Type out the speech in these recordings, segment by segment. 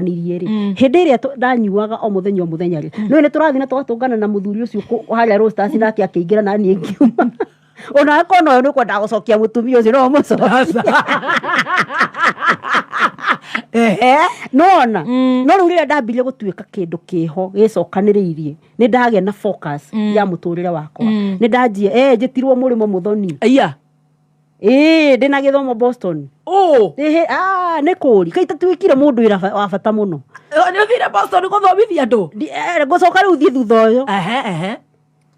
Nirie rĩ, hĩndĩ ĩrĩa ndanyuaga o mũthenya o mũthenya rĩ, nĩ nĩ tũrathiĩ na tũgatũngana na mũthuri ũcio harĩa Roasters, nake akĩingĩra na niĩ ngiuma. Ona akorwo noyo nĩ ũkwendaga gũcokia mũtumia ũcio, no ũmũcokie. Nona no rĩu rĩrĩa ndambirie gũtuĩka kĩndũ kĩho gĩcokanĩrĩirie, nĩ ndagĩa na focus ya mũtũrĩre wakwa. Nĩ ndanjia njĩtirwo mũrĩmo mũthoni. Aya. Ĩĩ, ndĩna gĩthomo Boston. Ũ. Ĩhĩ, ah, nĩ kũri kaita tuĩkire mũndũ wĩra wa bata mũno. Nĩ ũthire Boston gũthomithia andũ? Ngũcoka rĩu thiĩ thutha ũyũ. Ehe, ehe.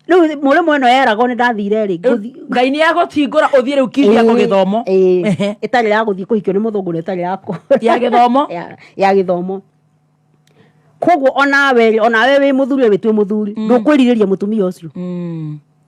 Rĩu mũrĩmo ĩno yeragwo nĩ ndathire rĩ, ngũthi- Ngai nĩ agũtingũra ũthiĩ rĩu kimbia Ĩĩ, gĩthomo. ĩĩ. Ehe. Ĩtarĩ ya gũthiĩ kũhikio nĩ mũthũngũ na ĩtarĩ ya Ya gĩthomo? Ya gĩthomo. Koguo onawe onawe wĩ mũthuri, we wĩ mũthuri, ndũkwĩrirĩria mũtumia ũcio.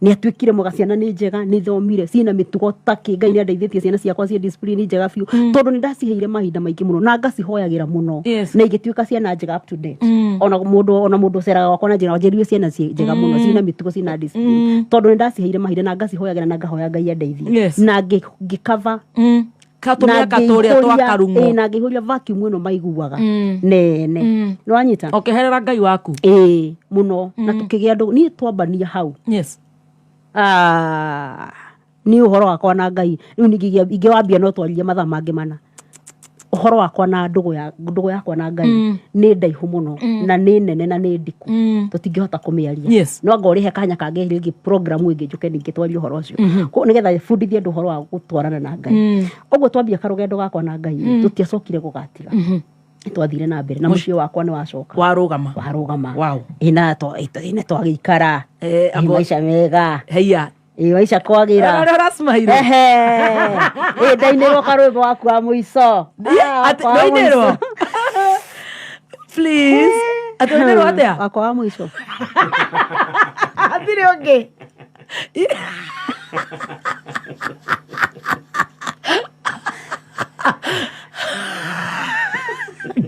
Nĩ atuĩkire mwega, ciana nĩ njega, nĩ thomire, ciĩna mĩtugo takĩ. Ngai nĩ andeithĩtie, ciana ciakwa ciĩ discipline njega biũ, tondũ nĩ ndaciheire mahinda maingĩ mũno na ngacihoyagĩra mũno. Na igĩtuĩka ciana njega up to date. Ona mũndũ ũceraga gwakwa na njĩra njĩrire ciana ciĩ njega mũno, ciĩna mĩtugo, ciĩna discipline, tondũ nĩ ndaciheire mahinda na ngacihoyagĩra na ngahoya Ngai andeithie. Na ngĩkava Katũmĩaka tũrĩa twa karung'o. Na ngĩihũria vacuum ĩno maiguaga nene. Nĩ wanyita? Ũkĩherera Ngai waku. Ĩĩ mũno, na tũkĩgĩa ndũgũ niĩ twambania hau. Ah, nĩ ũhoro wakwa na Ngai rĩu ningĩ ingĩwambia no twaririe mathaa mangĩ mana. Ũhoro wakwa na ndũgũ ya ndũgũ yakwa na Ngai nĩ ndaihu mũno na nĩ nene na nĩ ndiku, tũtingĩhota kũmĩaria. No anga ũrĩhe kanya kangĩ rĩngĩ, program ĩngĩ, njũke ningĩ twarie ũhoro ũcio. Koguo nĩgetha bundithie andũ ũhoro wa gũtwarana na Ngai. Ũguo twambia karũgendo gakwa na Ngai, tũtiacokire gũgatiga, twathire na mbere na mũciĩ wakwa nĩ wacoka Warũgama. Warũgama. Wow. Ĩ, na ĩ, na twagĩikara. Eh, Ĩ, maica mega. Heia. Ĩ, maica kwagĩra. Ũrĩa ũracmaire. Ehe. Ĩ, ndainĩrwo karwĩmbo waku wa mũico. Ah, Atĩ wakwa wa ndũinĩrwo? mũico. Please. Atĩ ũinĩrwo atĩa? Wakwa wa mũico. Hatirĩ ũngĩ.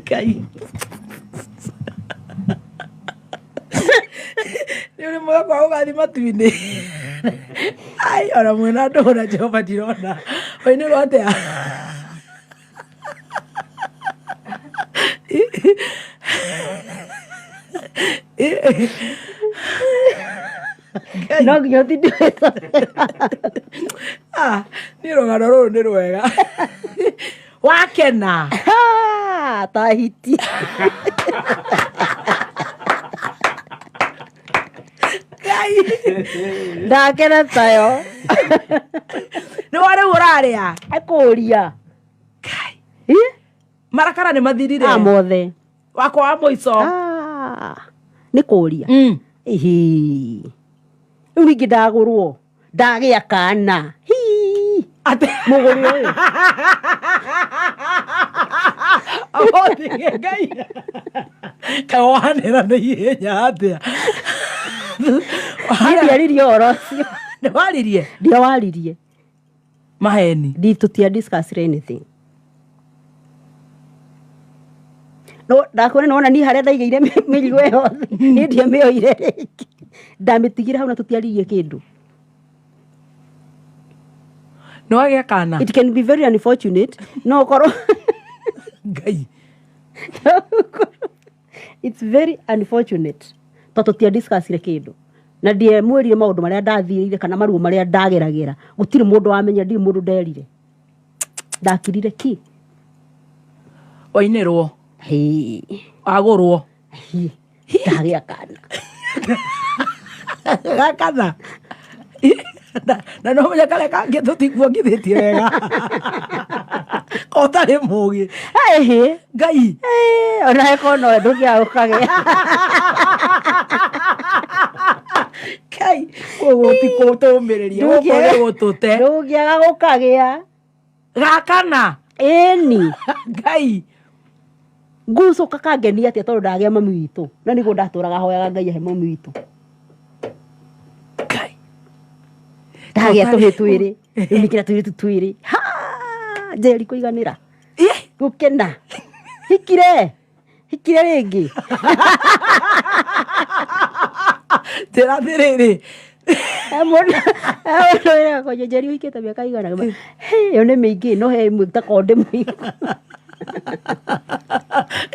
Ngai. Nĩ ũrĩ mwaka wa gũgathiĩ matu-inĩ. Ai, ona mwĩna ndũgũ na Jehova ndirona. Ũinĩrwo atĩa? No nginya ũtinde. Ah, niĩ rũgano rũrũ nĩ rwega. Wakena. Ta hiti. Ngai. Ndakena tayo. Nĩ wa rĩu ũrarĩa. Akũria. Ngai. Marakara nĩ mathirire. Ah, mothe. Wakwa wa mũico. Ah, nĩ kũria. Ihi, rĩu ningĩ ndagũrwo, ndagĩa kana. Hii. Atĩ mũgũri ũyũ. Ahotige Ngai. Kaĩ wohanĩra nĩ ihenya atĩa? Niĩ ndiaririe ũhoro ũcio. Nĩ waririe? Ndiawaririe. Maheni. Ndi tũtia discuss anything. No ndakwĩra, nĩwona niĩ harĩa ndaigĩire mĩrigo ĩyo, niĩ ndiamĩoire rĩngĩ, ndamĩtigire hau na tũtiaririe kĩndũ. Nĩ wagĩa kana. It can be very unfortunate, no ũkorwo Ngai. It's very unfortunate tondũ tũtia discussire kĩndũ na ndiemwĩrire maũndũ marĩa ndathirĩire kana maruo marĩa ndageragĩra. Gũtirĩ mũndũ wamenya, ndirĩ mũndũ nderire, ndakirire ki. Wainĩrwo. Hĩ. Wagũrwo. Hĩ, ndagĩa kana. Gakana. Na no menya karĩa kangĩ tũtikuongithĩtie wega. Kotarĩ mũgĩ. Ĩhĩ. Ngai. Ona ĩkorwo no ndũngĩaga ũkagĩa. Ngai. Koguo ti kũtũmĩrĩria. Gũkũ nĩ gũtũte. Ndũngĩaga gũkagĩa. Gakana. Ĩni. Ngai. Ngucoka kangenia atĩa tondũ ndagĩa mami witũ, na nĩguo ndatũraga hoyaga Ngai ahe mami witũ. Ngai. Ndagĩa tũhĩ twĩrĩ, rĩu nĩkĩra tũirĩtu twĩrĩ. Ha, Njeri kũiganĩra. Gũkena. Hikire hikire rĩngĩ. Njĩra atĩrĩrĩ. Mũndũ wĩragwo, Njeri, ũhikĩte mĩaka igana? Ĩyo nĩ mĩingĩ, no he ĩmwe takorwo ndĩmũhiku.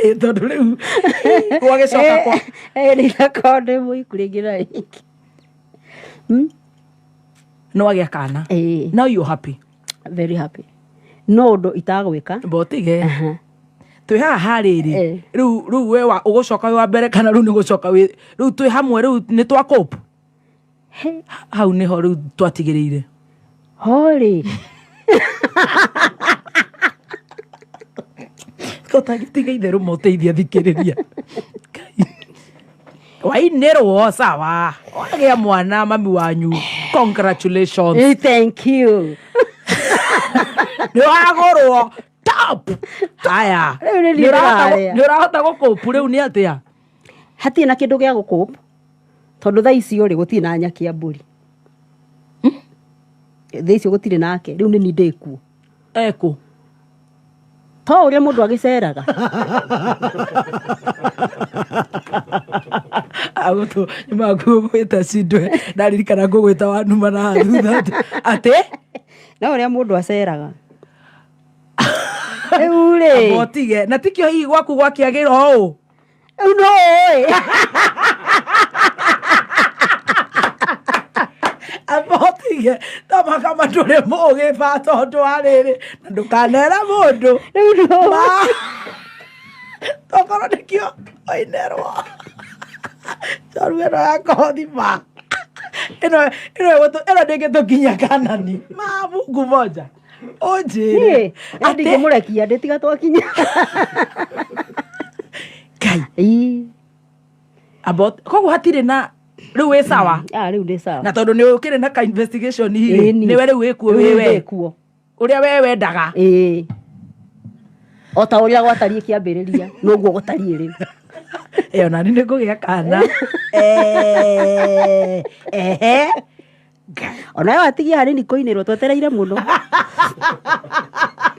Ĩ tondũ rĩu gwagĩcoka kwa Ĩ nĩgakorwo ndĩ mũhiku rĩngĩ na rĩngĩ. Nĩ wagĩa kana. Ĩĩ. Now you're happy. Very happy, no ũndũ itagwĩka. Mbotige twĩ haha harĩrĩ. Rĩu we wa ũgũcoka wĩ wa mbere kana rĩu nĩ gũcoka wĩ rĩu twĩ hamwe, rĩu nĩ twa cope. He. Hau nĩho rĩu twatigĩrĩire. Horĩ. Tũtagĩtiga itherũ mũteithia thikĩrĩria. Ngai. Wainĩrwo sawa, wagĩa mwana, mami wanyu, congratulations. Thank you. Nĩ wagũrwo top haya. Rĩu nĩ niĩ ndĩrarĩa. Nĩ ũrahota gũkũpu rĩu nĩ atĩa? Hatirĩ na kĩndũ gĩa gũkũp tondũ thaa icio rĩ gũtirĩ na nyaki ya mbũri, thaa icio gũtirĩ nake, rĩu nĩ ni ndĩkuo. Ekũ? To ũrĩa mũndũ agĩceraga. Agũtũ nĩmangũgwĩta cindwe, ndaririkana ngũgwĩta wanuma na thutha atĩ No ũrĩa mũndũ aceraga rĩu rĩ. Amba ũtige na tikio hihi gwaku gwakĩagĩra ũũ. Rĩu no ũĩ. Amba ũtige tamaka ndũrĩ mũgĩ ba tondũ wa rĩrĩ na ndũkanera mũndũ. Rĩu no Ma tokorwo nĩkĩo oinerwo njoru ĩno ya kothi ma ĩno ndĩngĩtũkinyia kanani ma Mungu moja ũnjĩre. Niĩ ndingĩmũrekia ndĩtiga twakinya. Ngai. Ii. Amba koguo hatirĩ na rĩu wĩ sawa. Ah, rĩu ndĩ sawa. Na tondũ nĩ ũkĩrĩ na ka investigation rĩ, Ĩni. nĩwe rĩu wĩkuo. Rĩu wĩwe ndĩkuo. Ũrĩa we wendaga. Ĩĩ, o ta ũrĩa gwatariĩ kĩambĩrĩria noguo gũtariĩ rĩu. Ĩyo nani nĩ ngũgĩa kana. Eh, ehe. Ngai. Onawe watigia hanini kũinĩrwo, twetereire mũno,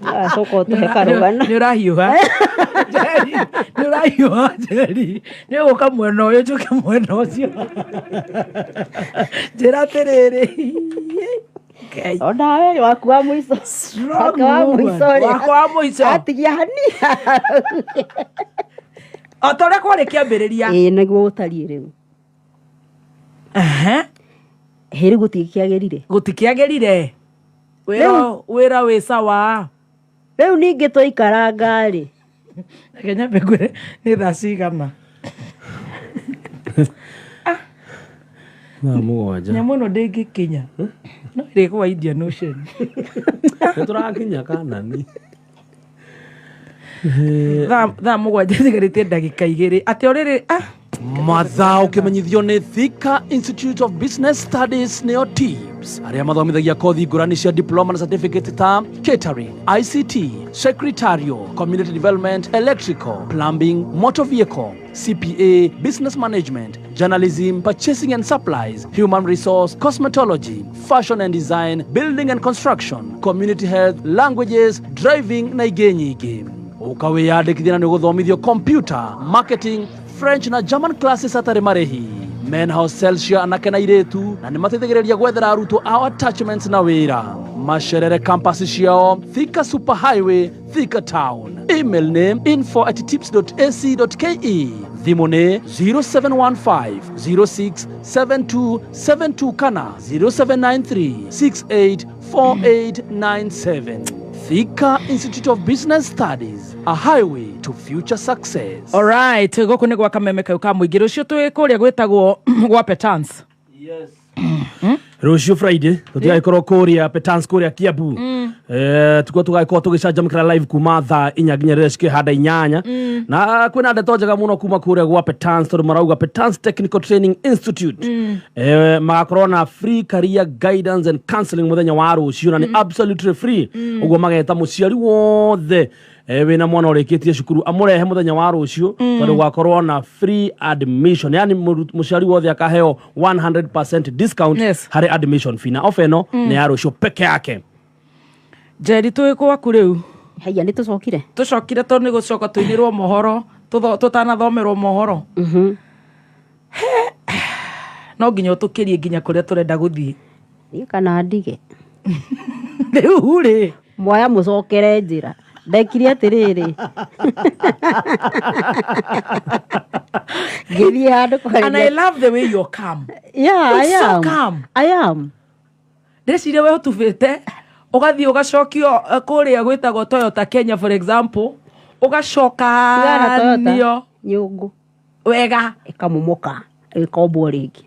acoka ũtũhe karũgano. Nĩ ũrahiũha Njeri, nĩ ũrahiũha Njeri, nĩ ũgũka mwena ũyũ njũke mwena ũcio, njĩra atĩrĩrĩ. Ngai. Onawe waku wa mũico. Strong Wake wa woman. mũico rĩ. Wakwa wa mũico. Atigia hanini. O ta ũrĩa kwarĩ kĩambĩrĩria. Ĩĩ, nĩguo gũtariĩ rĩu. Hĩ, rĩu gũtingĩkĩagĩrire. Gũtikĩagĩrire, wĩra wĩ sawa. Rĩu ningĩ twaikaranga rĩ. Reke nyambe ngwĩre nĩ thaa cigana. Thaa 7. Nyamũ ĩno ndĩngĩkinya no ĩrĩgwa Indian Ocean. Nĩ tũrakinya kanani. Thaa 7 cigarĩtie ndagĩka 2 atĩ o rĩrĩ ah. Mathaa ũkĩmenyithio nĩ Thika Institute of Business Studies, nĩo TIBS, arĩa mathomithagia kothi ngũrani cia diploma na certificate ta catering, ICT, secretarial, community development, electrical, plumbing, motor vehicle, CPA, business management, journalism, purchasing and supplies, human resource, cosmetology, fashion and design, building and construction, community health, languages, driving na ingĩ nyingĩ. Ũkawĩyandĩkithia na nĩ ũgũthomithio computer, marketing, French na German classes atarĩ marĩhi. Men hostel cia anake na irĩtu, na nĩ mateithagĩrĩria gwethera arutwo ao attachments na wĩra. Macerere campus ciao Thika Super Highway, Thika Town. Email nĩ info@tips.ac.ke, thimũ nĩ 0715 067272 kana 0793 684897. Thika Institute of Business Studies, a highway to future success. Alright, gũkũ nĩ gwa kameme kau ka mũingĩ, rũciũ twĩ kũrĩa gwĩtagwo gwa Petans. Rũciũ Friday tũtigagĩkorwo kũrĩa Petans, kũrĩa Kiambu. Tukuo tũgagĩkorwo tũgĩcanjamũkĩra live kuma thaa 4 nginya rĩrĩa cikĩhanda 8, na kwĩna ndeto njega mũno kuma kũrĩa gwa Petans tondũ marauga Petans Technical Training Institute magakorwo na free career guidance and counseling mũthenya wa rũciũ, na nĩ absolutely free. Ũguo mageta mũciari wothe wĩna mwana ũrĩkĩtie cukuru amũrehe mũthenya wa rũciũ tondũ gwakorwo na free admission, yani mũciari wothe akaheo 100% discount harĩ admission fee, na ofa ĩno nĩ ya rũciũ peke yake. Njeri, twĩ gwaku rĩu. Haiya, nĩ tũcokire. Tũcokire tondũ nĩ gũcoka tũinĩrwo mohoro, tũtanathomerwo mohoro no nginya ũtũkĩrie nginya kũrĩa tũrenda gũthiĩ. Niĩ kana ndige. Rĩu rĩ. Mwaya mũcokere njĩra. Ndekire atĩrĩrĩ, ngĩthiĩ handũ And I kwarĩria. love the way you're calm. Yeah, I You're so am. calm. I am. Ndĩreciria we ũtubĩte ũgathiĩ ũgacokio kũrĩa gwĩtagwo Toyota Kenya, for example, Tigana Toyota, ũgacokanio nyũngũ wega. Ĩkamomoka, ĩkombwo rĩngĩ.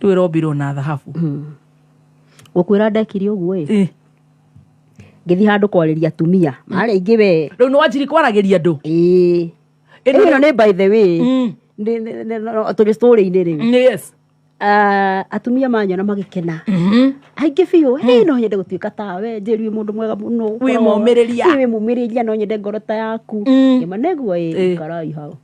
Rĩu ĩrombirwo na thahabu. Gũkwĩra ndekire ũguo ĩ, ngĩthiĩ handũ kwarĩria atumia marĩ aingĩ we. Rĩu nĩ wanjiri kwaragĩria andũ. Ĩĩ. Ĩno nĩ by the way, tũrĩ story-inĩ rĩu. Ah, atumia manyona magĩkena aingĩ biũ. "Hey, no nyende gũtuĩka tawe Njeri, wĩ mũndũ mwega mũno." Wĩ mũmĩrĩria. Ĩ, wĩ mũmĩrĩria, no nyende ngoro ta yaku. Ngĩma nĩguo ĩ, ikarai hau.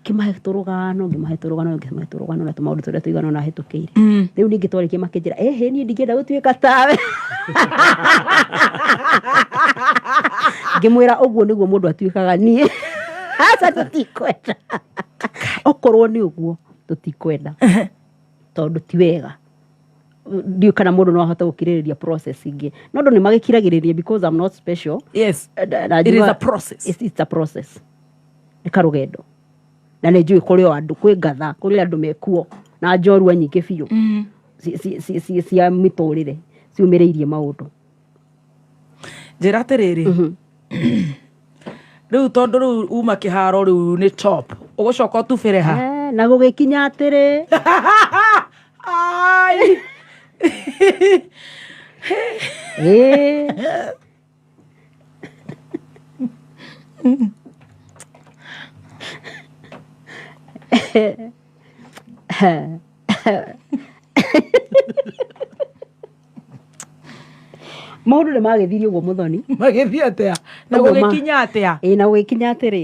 Ngĩmahe tũrũgano, ngĩmahe tũrũgano, ngĩmahe tũrũgano na tũmaũndũ tũrĩa tũigana na hĩtũkĩire. Rĩu ningĩ twarĩkia makĩnjĩra, "Ĩhĩ, niĩ ndingĩenda gũtuĩka tawe." Ngĩmwĩra ũguo nĩguo mũndũ atuĩkaga, niĩ aca, tũtikwenda. Okorwo nĩ ũguo, tũtikwenda, tondũ ti wega. Ndiũĩ kana mũndũ no ahote gũkirĩrĩria process ingĩ, no andũ nĩ magĩkiragĩrĩria because I'm not special. Na It is a process. It's a process, nĩ karũgendo, na nĩ njũĩ kũrĩ o andũ kwĩ ngatha, kũrĩ andũ mekuo na njorua nyingĩ biũ cia mĩtũrĩre ciumĩrĩirie maũndũ. Njĩra atĩrĩrĩ, rĩu tondũ rĩu uma kĩharo, rĩu nĩ top, ũgũcoka ũtubĩre ha? Eh, na gũgĩkinya atĩrĩ, Ai. Ĩĩ. Maũndũ nĩ magĩthirie ũguo, Mũthoni. Magĩthiĩ atĩa na Ũguo gũgĩkinya atĩa? Ĩĩ, na gũgĩkinya atĩrĩ,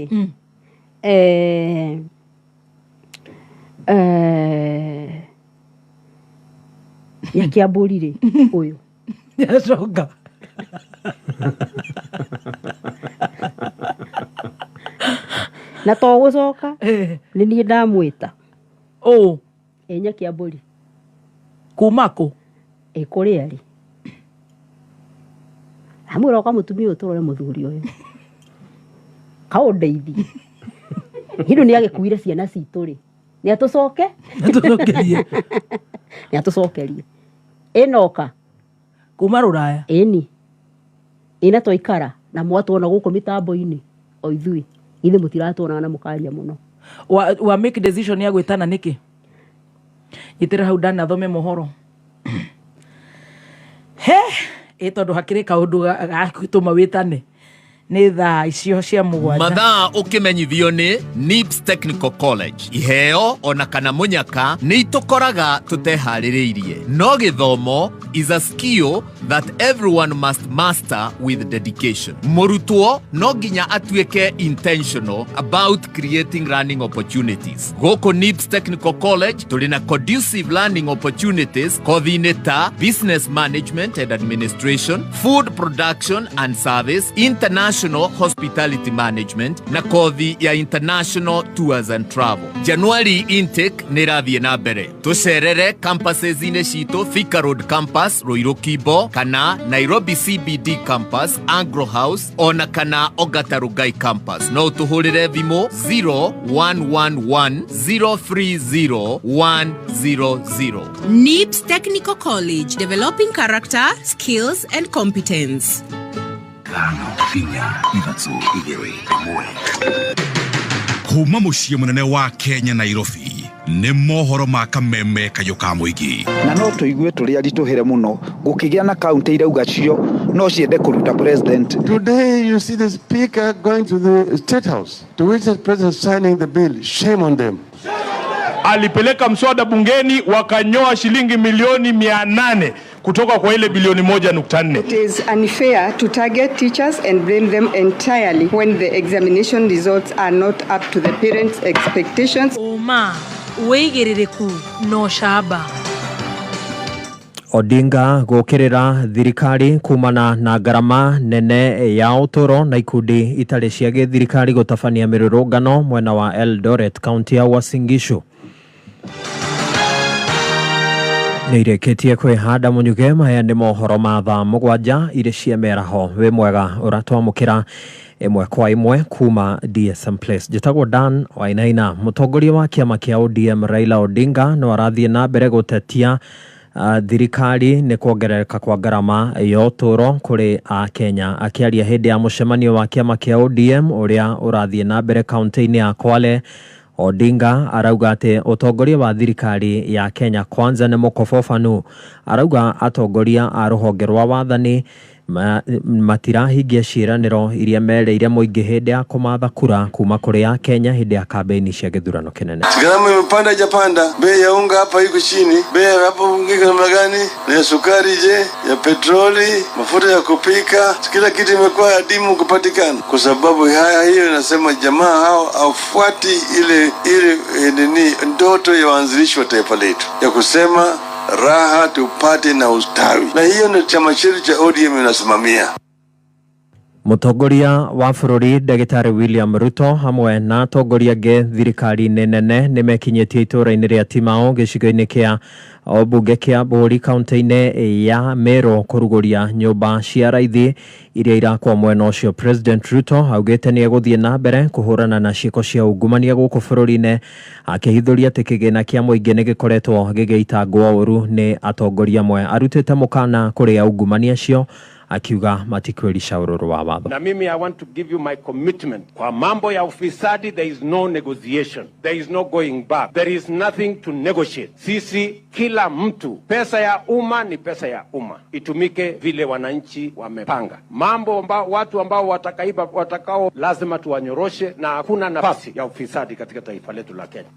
Nyakiambũri rĩ, ũyũ Nĩacoka. Na to gũcoka, nĩ niĩ ndamwĩta. Ũ? Ĩ, Nyakiambũri. Kuma kũ? Ĩ, kũrĩa rĩ amwĩra, "Ũka mũtumia ũyũ, tũrore mũthuri ũyũ kaũndeithie hindu nĩ agĩkuire ciana citũ rĩ, nĩ atũcoke." Atũcokerie. Nĩ atũcokerie ĩnoka. Kuma rũraya. Ĩni, ĩna twaikara na mwatuona gũkũ mĩtambo-inĩ o ithuĩ, ithuĩ mũtiratuonaga na mũkaria mũno. Wa make decision ya gwĩtana nĩkĩ? Nyitĩrĩra hau ndanathome mohoro he ĩ, tondũ hakĩrĩ kaũndũ gagũtũma wĩtane nĩ thaa icio cia 7. Mathaa ũkĩmenyithio nĩ NIBS Technical College. Iheo ona kana mũnyaka nĩ itũkoraga tũteharĩrĩirie, no gĩthomo is a skill that everyone must master with dedication. Mũrutwo no nginya atuĩke intentional about creating learning opportunities. Gũkũ NIBS Technical College tũrĩ na conducive learning opportunities kothi-inĩ ta business management and administration, food production and service, international hospitality management na kothi ya international tours and travel. January intake nĩ ĩrathiĩ na mbere. Tũcerere campuses-inĩ citũ, Thika Road Campus, Ruiru Kimbo, kana Nairobi CBD Campus, Anglo House, ona kana Ongata Rongai Campus. No ũtũhũrĩre thimũ 0111 030 100. NIBS Technical College, developing character, skills, and competence. 5 4 3 2 1. Kuma mũciĩ mũnene wa Kenya, Nairobi, nĩ mohoro ma kameme kayũ ka mũingĩ. Na no tũigue tũrĩ aritũhĩre mũno gũkĩgĩa na kaunti irauga cio no ciende kũruta president. Today, you see the speaker going to the State House to witness president signing the bill. Shame on them. Alipeleka mswada bungeni, wakanyoa shilingi milioni 800 kutoka kwa ile bilioni 1.4. It is unfair to target teachers and blame them entirely when the examination results are not up to the parents' expectations. Ũma, wĩigĩrĩrĩku na ũcamba. Odinga gũkĩrĩra thirikari kumana na ngarama nene ya ũtũũro na ikundi itarĩ cia gĩthirikari gũtabania mĩrũrũngano mwena wa Eldoret, kaunti ya Uasin Gishu. Nĩ irĩkĩtie kwĩhanda mũnyuge. Maya nĩ mohoro ma thaa 7 irĩ cia mĩaraho. Wĩ mwega ũratwamũkĩra ĩmwe kwa ĩmwe kuma DSM Place. Njĩtagwo Dan Wainaina. Mũtongoria wa kĩama kĩa ODM Raila Odinga no arathiĩ na mbere gũtetia thirikari nĩ kuongerereka kwa ngarama ya ũtũũro kũrĩ Akenya. Akĩaria hĩndĩ ya mũcemanio wa kĩama kĩa ODM ũrĩa ũrathiĩ na mbere kaunti-inĩ ya Kwale, Odinga arauga atĩ ũtongoria wa thirikari ya Kenya Kwanza nĩ mũkobobanu. Arauga atongoria a rũhonge rwa wathani matirahingia ciĩranĩro iria merĩire mũingĩ hĩndĩ ya kũmatha kura kuma kũrĩ Akenya hĩndĩ ya kambĩini cia gĩthurano kĩnene. Gharama imepanda haijapanda? Bei ya unga hapa iko chini, bei ya hapo iko namna gani? Na ya sukari je? Ya petroli, mafuta ya kupika, kila kitu imekuwa adimu kupatikana. Kwa sababu haya, hiyo inasema jamaa hao hawafuati ile ile nini, ndoto ya waanzilishi wa taifa letu ya kusema raha tupate na ustawi, na hiyo ndio chama chetu cha ODM inasimamia. Mũtongoria wa bũrũri Ndagĩtarĩ William Ruto hamwe na atongoria angĩ thirikari-inĩ nene nĩ mekinyĩtie itũũra-inĩ rĩa Timau gĩcigo-inĩ kĩa mbunge kĩa Bũũri kaunti-inĩ ya Meru kũrugũria nyũmba cia raithi iria irakwo mwena ũcio. President Ruto augĩte nĩ egũthiĩ na mbere kũhũrana na ciĩko cia ungumania gũkũ bũrũri-inĩ, akĩhithũria atĩ kĩgĩna kĩa mũingĩ nĩ gĩkoretwo gĩgĩitangwo ũru nĩ atongoria amwe. Arutĩte mũkana kũrĩ aungumania acio akiuga matikwĩrica ũrũrũ wa watho. Na mimi I want to give you my commitment. Kwa mambo ya ufisadi there is no negotiation. There is no going back. There is nothing to negotiate. Sisi kila mtu, pesa ya umma ni pesa ya umma. Itumike vile wananchi wamepanga. Mambo ambao watu ambao watakaiba watakao lazima tuwanyoroshe, na hakuna nafasi ya ufisadi katika taifa letu la Kenya.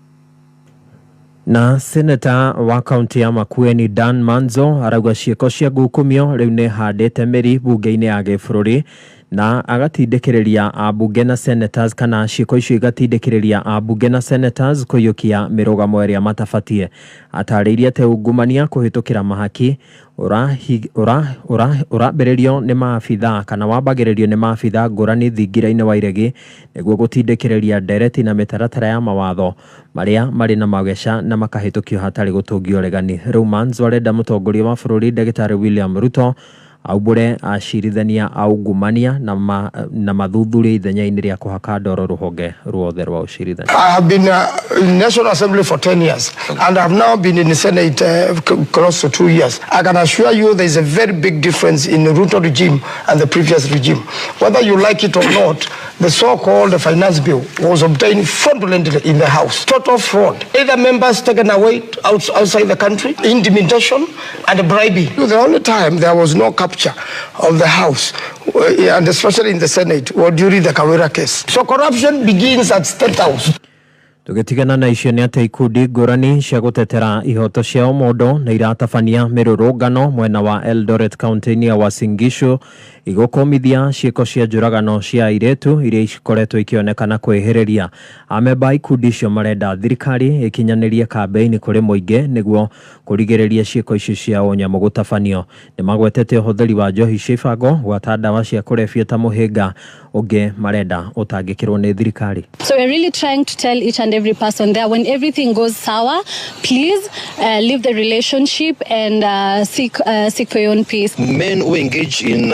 Na seneta wa kaunti ya Makueni Dan Manzo arauga ciĩko cia ngukumio rĩu nĩ handĩte mĩri bunge-inĩ ya gĩbũrũri na agatindĩkĩrĩria ambunge na senators, kana ciĩko icio igatindĩkĩrĩria ambunge na senators kũiyũkia mĩrũgamo ĩrĩa matabatie. Atarĩirie atĩ ungumania kũhĩtũkĩra mahaki ũrambĩrĩrio nĩ maabithaa kana wambagĩrĩrio nĩ maabithaa ngũrani thingira-inĩ wa iregi nĩguo gũtindĩkĩrĩria ndereti na mĩtaratara ya mawatho marĩa marĩ na mageca na makahĩtũkio hatarĩ gũtũngio ũregani. Rĩu Manzo arenda mũtongoria wa bũrũri Ndagĩtarĩ William Ruto aumbũre acirithania aungumania na mathuthuria ithenya-inĩ rĩa kũhaka ndoro rũhonge ruothe rwa ũcirithania. I have been in National Assembly for 10 years and I've now been in the Senate close to 2 years. I can assure you there is a very big difference in the Ruto regime and the previous regime. Whether you like it or not, the so-called finance bill was obtained fraudulently in the House. Total fraud. Either members taken away outside the country, intimidation and bribery. The only time there was no capture of the House, and especially in the Senate, was during the Kawira case. So corruption begins at State House. Tũgĩtigana na icio nĩ atĩ ikundi ngũrani cia gũtetera ihoto cia ũmũndũ nĩ iratabania mĩrũrũngano mwena wa Eldoret kaunti-inĩ ya Uasin Gishu igũkũmithia ciĩko cia njũragano cia airĩtu iria ikoretwo ikĩonekana kwĩhĩrĩria. Amemba a ikundi icio marenda thirikari ĩkinyanĩrie kambĩini kũrĩ mũingĩ nĩguo kũrigĩrĩria ciĩko icio cia ũnyamũ gũtabanio. Nĩ magwetete ũhũthĩri wa njohi cia ibango gwata ndawa cia kũrebia ta mũhĩnga ũngĩ marenda ũtangĩkĩrwo nĩ thirikari. So we're really trying to tell each and every person there, when everything goes sour, please leave the relationship and seek for your own peace. Men who engage in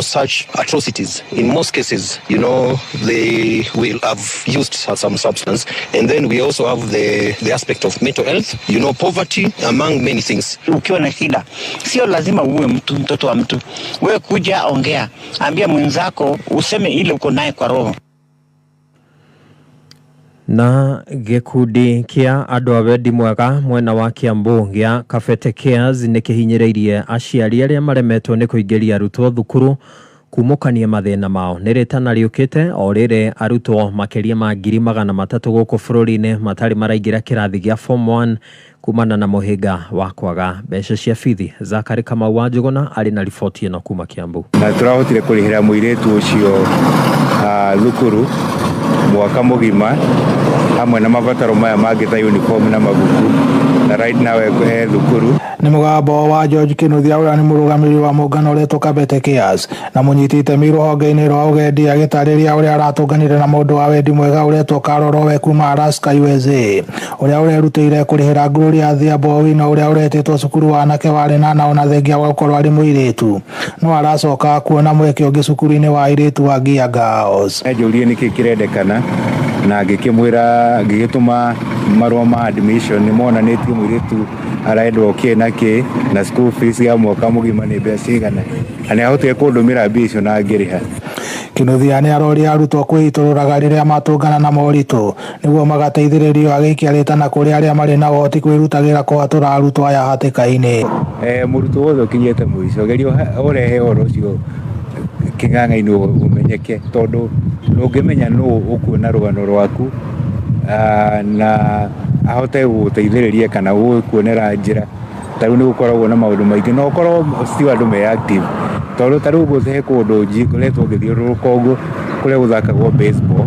such atrocities, in most cases, they will have used some substance. And then we also have the aspect of mental health, poverty, among many things. Ukiwa na shida, sio lazima uwe mtu, mtoto wa mtu. Wewe kuja ongea, ambia mwenzako, useme ile uko naye kwa roho. Na gĩkundi kĩa andũ a wendi mwega mwena wa Kiambu gĩa Kabete Cares nĩ kĩhinyĩrĩirie aciari arĩa maremetwo nĩ kũingĩria arutwo thukuru kumũkania mathĩna mao. Nĩ rĩtana rĩũkĩte o rĩrĩ arutwo makĩria ma 300,000 gũkũ bũrũri-inĩ matarĩ maraingĩra kĩrathi gĩa form 1 kumana na mũhĩnga wa kwaga mbeca cia bithi. Zakari Kamau wa Njũgũna arĩ na riboti ĩno kuma Kiambu. Na tũrahotire kũrĩhĩra mũirĩtu ũcio thukuru mwaka mũgima hamwe na mabataro maya mangĩ ta uniform na mabuku, Na right now e thukuru. Nĩ mũgambo wa George Kinuthia, ũrĩa nĩ mũrũgamĩrĩri wa mũngano ũretwo Kabete Cares na mũnyiti itemi rũhonge-inĩ rwa ũgendi, agĩtarĩria ũrĩa aratũnganire na mũndũ wa wendi mwega ũretwo Carol Rowe kuma Alaska, USA, ũrĩa ũrerutĩire kũrĩhĩra Gloria Adhiambo Owino, ũrĩa ũretĩtwo cukuru wa anake wa Lenana ona thengia wa gũkorwo arĩ mũirĩtu, no aracoka kuona mweke ũngĩ cukuru-inĩ wa airĩtu wa Gia Girls. Anjũrie nĩkĩ kĩrendekana na ngĩkĩmwĩra, ngĩgĩtũma marũa ma admission nĩ monanĩtie mũirĩtu arendwo kĩ na kĩ na school fees ya mwaka mũgima nĩ mbeca cigana, na nĩ ahotire kũndũmĩra mbia icio na ngĩrĩha. Kinuthia nĩ aroria arutwo kwĩitũrũraga rĩrĩa matũngana na moritũ nĩguo magateithĩrĩrio, agĩikia rĩtana kũrĩ arĩa marĩ na ũhoti kwĩrutagĩra kũhatũra arutwo aya hatĩka-inĩ. Mũrutwo wothe ũkinyĩte mũico, geria ũrehe ũhoro ũcio kĩng'ang'a-inĩ ũmenyeke, tondũ ndũngĩmenya nũ ũkuona rũgano rwaku na ahote gũgũteithĩrĩria kana gũkuonera njĩra. Ta rĩu nĩ gũkoragwo na maũndũ maingĩ no ũkorwo still andũ me active, tondũ ta rĩu he kũndũ ngoretwo ngĩthiũrũrũka ũguo kũrĩa gũthakagwo baseball,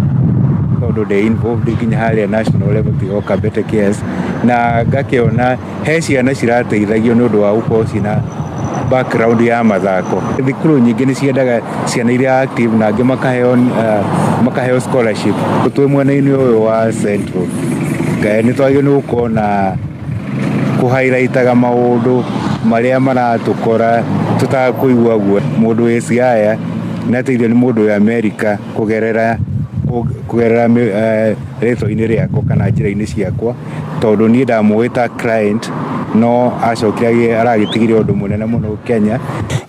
tondũ ndĩ involved nginya harĩa national level tiga o Kabete Cares, na ngakĩona he ciana cirateithagio nĩ ũndũ wa gũkorwo ciĩna background ya mathako. Thukuru nyingĩ nĩ ciendaga ciana iria active na angĩ makaheo scholarship. Twĩ mwena-inĩ ũyũ wa Central nĩ twagĩrĩirwo nĩ gũkorwo na kũ-highlightaga maũndũ marĩa maratũkora tũtakũigua guo. Mũndũ wĩ Siaya nĩ ateithio nĩ mũndũ wĩ America kũgerera rĩtwa-inĩ rĩakwa kana njĩra-inĩ ciakwa, tondũ niĩ ndamũĩ ta client, no acokire aragĩtigire ũndũ mũnene mũno Kenya.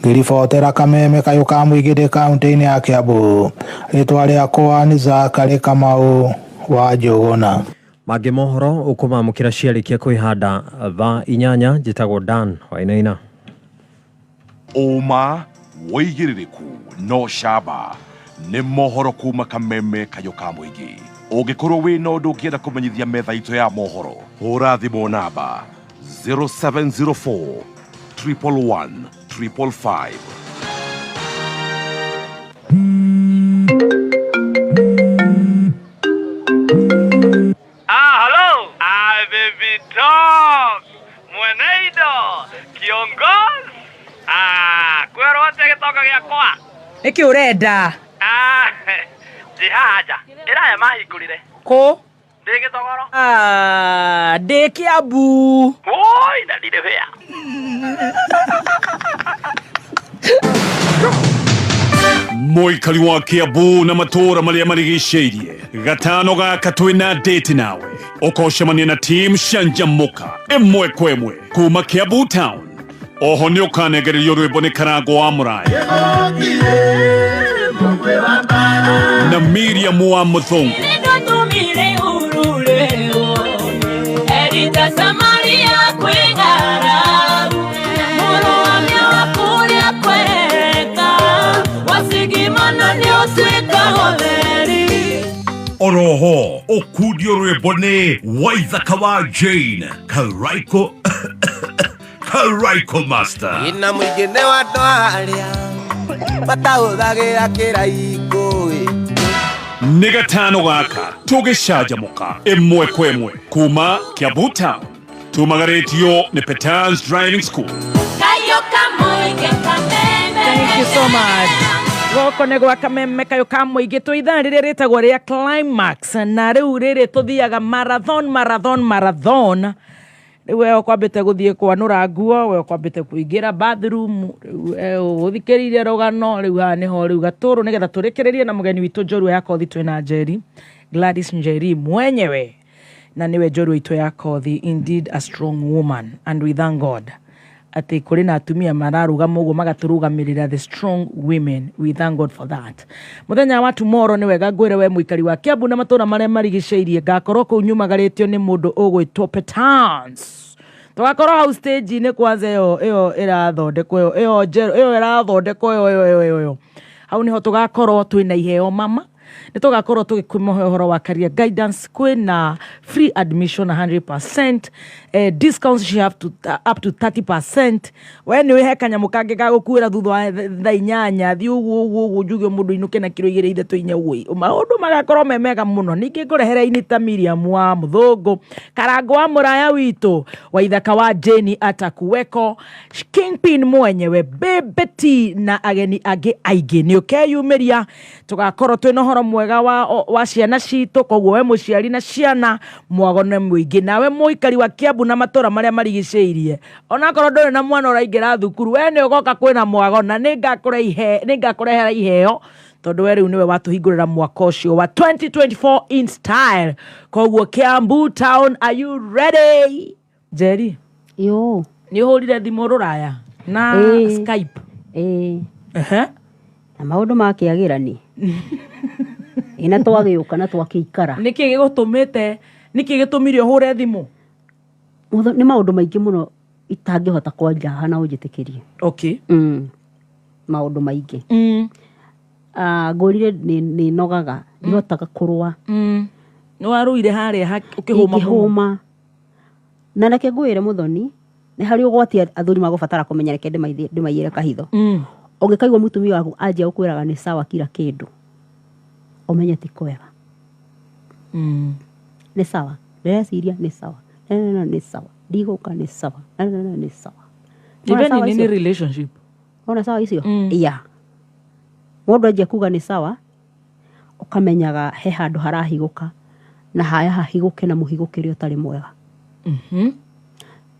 Ngĩribotera kameme kayũ ka mũingĩ ndĩ kaũntĩ-inĩ ya Kiambu, rĩtwa rĩakwa nĩ Zakari Kamau wa Njũgũna. Mangĩ mohoro ũkũmamũkĩra ciarĩkia kwĩhanda thaa 8. Njĩtagwo Dan Wainaina. Ũma, wĩigĩrĩrĩku no camba nĩ mohoro kuma kameme kayũ ka mũingĩ. Ũngĩkorwo wĩna ũndũ ũngĩenda kũmenyithia metha itũ ya mohoro, hũra thimũ namba 0704 111 555. Ah, hello. Ah, baby talk. Mweneido. Kiongozi. Ah, kwĩrwo atĩa gĩtonga gĩakwa? Nĩkĩ ũrenda? Ah, ndĩ haha nja. Ĩraya mahingũrire. Kũ? Ndĩ Gĩtogoro. Ah, ndĩ Kiambu. Woi, na ndirĩ wĩa. Mũikari wa Kiambu na matũũra marĩa marigicĩirie, gatano gaka twĩna date nawe, ũkocemania na team Canjamũka ĩmwe kwa ĩmwe kuma Kiambu town. Oho nĩ ũkanengererio rwĩmbo nĩ Karango wa Mũraya na Miriam wa Mũthũngũ. Oroho ũkundio rwĩmbo nĩ Waithaka wa Jane Karaiko, Karaiko Master. Ina mũingĩ nĩ wa andũ arĩa matahũthagĩra kĩraikũ. Nĩ gatano gaka tũgĩcanjamũka ĩmwe kwa ĩmwe kuma Kiambu town, tumagarĩtio nĩ Petans Driving School. Thank you so much. Goko nĩ gwa kameme kayũ ka mũingĩ, twĩ ithaa rĩrĩa rĩtagwo rĩa climax, na rĩu rĩrĩ tũthiaga marathon, marathon, marathon. Rĩu we ũkwambĩte gũthiĩ kwanũra nguo, we ũkwambĩte kũingĩra bathroom, rĩu ũthikĩrĩirie rũgano rĩu haha nĩho rĩu gatũrũ, nĩgetha tũrĩkĩrĩrie na mũgeni witũ njorua ya kothi. Twĩna Njeri, Gladys Njeri mwenyewe, na nĩwe njorua itũ ya kothi, indeed a strong woman, and we thank God atĩ kũrĩ na atumia mararũgama ũguo magatũrũgamĩrĩra, the strong women. We thank God for that. Mũthenya wa tomorrow, nĩ wega ngwĩre we mũikari wa Kiambu na matũũra marĩa marigicĩirie, ngakorwo kũu nyumagarĩtio nĩ mũndũ ũgwĩtwo Petans. Tũgakorwo hau stage-inĩ kwanza ĩyo ĩrathondekwo, ĩyo njerũ, ĩyo ĩrathondekwo, ĩyo ĩyo ĩyo ĩyo hau nĩho tũgakorwo twĩna iheo mama. Nĩ tũgakorwo tũgĩkũhe ũhoro wa career guidance. Kwĩna free admission 100%, discounts she have to, up to 30%. We nĩ wĩhe kanyamũ kangĩ ga gũkuĩra thutha wa thaa 8, thiĩ ũguo ũguo ũguo, njuge mũndũ inũke na kiro 2, 3, 4 ũguo, maũndũ magakorwo me mega mũno. Ningĩ ngũrehere Inita Miriam wa Mũthũngũ, Karango wa mũraya witũ wa ithaka wa Jane atakuweko, Kingpin mwenyewe, Baby T na ageni angĩ aingĩ. Nĩ ũkeyumĩria, tũgakorwo twĩna ũhoro mwega wa ciana citũ. Koguo we mũciari na ciana mwagone mũingĩ, nawe mũikari wa Kiambu na matũra marĩa marigicĩirie, onakorwo ndũrĩ na mwana ũraingĩra thukuru, we nĩ ũgoka kwĩna mwagona. Nĩ ngakũrehera iheo tondũ we rĩu nĩwe watũhingũrĩra mwaka ũcio wa 2024 in style. Koguo Kiambu town, are you ready? Njeri? Yo. Nĩ ũhũrire thimũ rũraya na Ĩĩ. Skype? Ĩĩ. Na maũndũ makĩagĩra ni ĩ na twagĩũka na twakĩikara. Nĩkĩ gĩgũtũmĩte, nĩkĩ gĩtũmire ũhũre thimũ? Nĩ maũndũ maingĩ mũno itangĩhota kwaria haha na ũnjĩtĩkĩrie. Maũndũ maingĩ. Ah, ngũrire nĩ nogaga, ndihotaga kũrũa. Nĩ warũire harĩa ũkĩhũma mũno. Ingĩhũma. Na reke ngwĩre Mũthoni, nĩ harĩ ũgwati athuri magũbatara kũmenya. Reke ndĩmaigĩre kahitho. Ũngĩkaigua mũtumia waku anjia gũkwĩraga nĩ sawa kila kĩndũ, ũmenye ti kwega. Nĩ sawa, ndĩreciria nĩ sawa, Na, na, na, nĩ sawa, ndigũka nĩ sawa, Na, na, na, nĩ sawa. Wona Even sawa in any icio? relationship. Wona sawa icio? Ya mũndũ anjia kuga nĩ sawa, ũkamenyaga he handũ harahigũka, na haya hahigũke na mũhigũkĩre ũtarĩ mwega,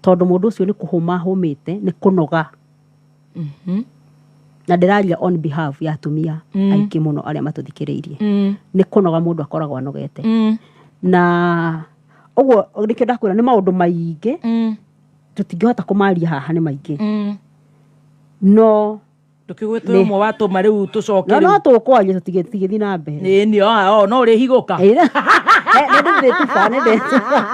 tondũ mũndũ ũcio nĩ kũhũma ahũmĩte, nĩ kũnoga. Na ndĩraria on behalf ya atumia aingĩ mũno arĩa matũthikĩrĩirie. Nĩ kũnoga mũndũ akoragwo anogete. Na ũguo nĩkĩo ndakwĩra nĩ maũndũ maingĩ tũtingĩhota kũmaria haha, nĩ maingĩ, no Ndũkĩgwĩte ũmwe watũma rĩu tũcoke. No Rĩu no tũkwaria, tũtigĩthiĩ na mbere. Ĩĩ, nĩ o no ũrĩhigũka. Nĩ ndĩtuba.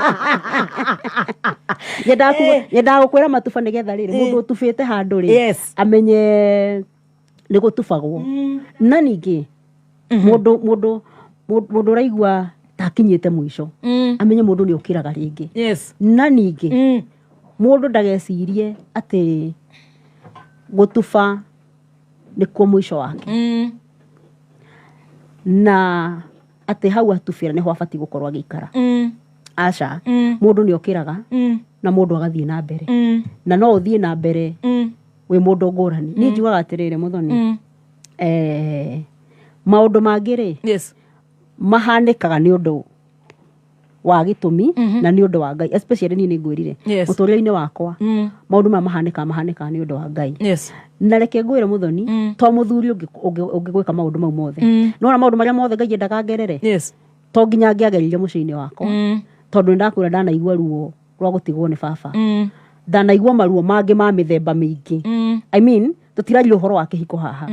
Nyendaga gũkwĩra matuba nĩgetha rĩrĩ mũndũ ũtubĩte handũ rĩ amenye nĩ gũtubagwo. Na ningĩ mũndũ ũraigua ta akinyĩte mũico amenye mũndũ nĩ ũkĩraga rĩngĩ. Na ningĩ mũndũ ndagecirie atĩ gũtuba nĩkuo mũico wake, na atĩ hau atubĩra nĩho abatiĩ gũkorwo agĩikara. Aca, mũndũ nĩ okĩraga na mũndũ agathiĩ na mbere, na no ũthiĩ na mbere wĩ mũndũ ngũrani. Niĩ njugaga atĩrĩrĩ Mũthoni, maũndũ mangĩ rĩ mahanĩkaga nĩ ũndũ wa gĩtũmi na nĩ ũndũ wa Ngai. Especially niĩ nĩ ngwĩrire mũtũrĩre-inĩ wakwa, maũndũ maya mahanĩkaga nĩ ũndũ wa Ngai. Na reke ngwĩre Mũthoni, to mũthuri ũngĩgwĩka maũndũ mau mothe. Nĩwona maũndũ marĩa mothe Ngai endaga ngerere, to nginya ngĩagerire mũciĩ-inĩ wakwa, tondũ nĩ ndakwĩra ndanaigua ruo rwa gũtigwo nĩ baba, ndanaigua maruo mangĩ ma mĩthemba mĩingĩ. I mean, tũtiraria ũhoro wa kĩhiko haha,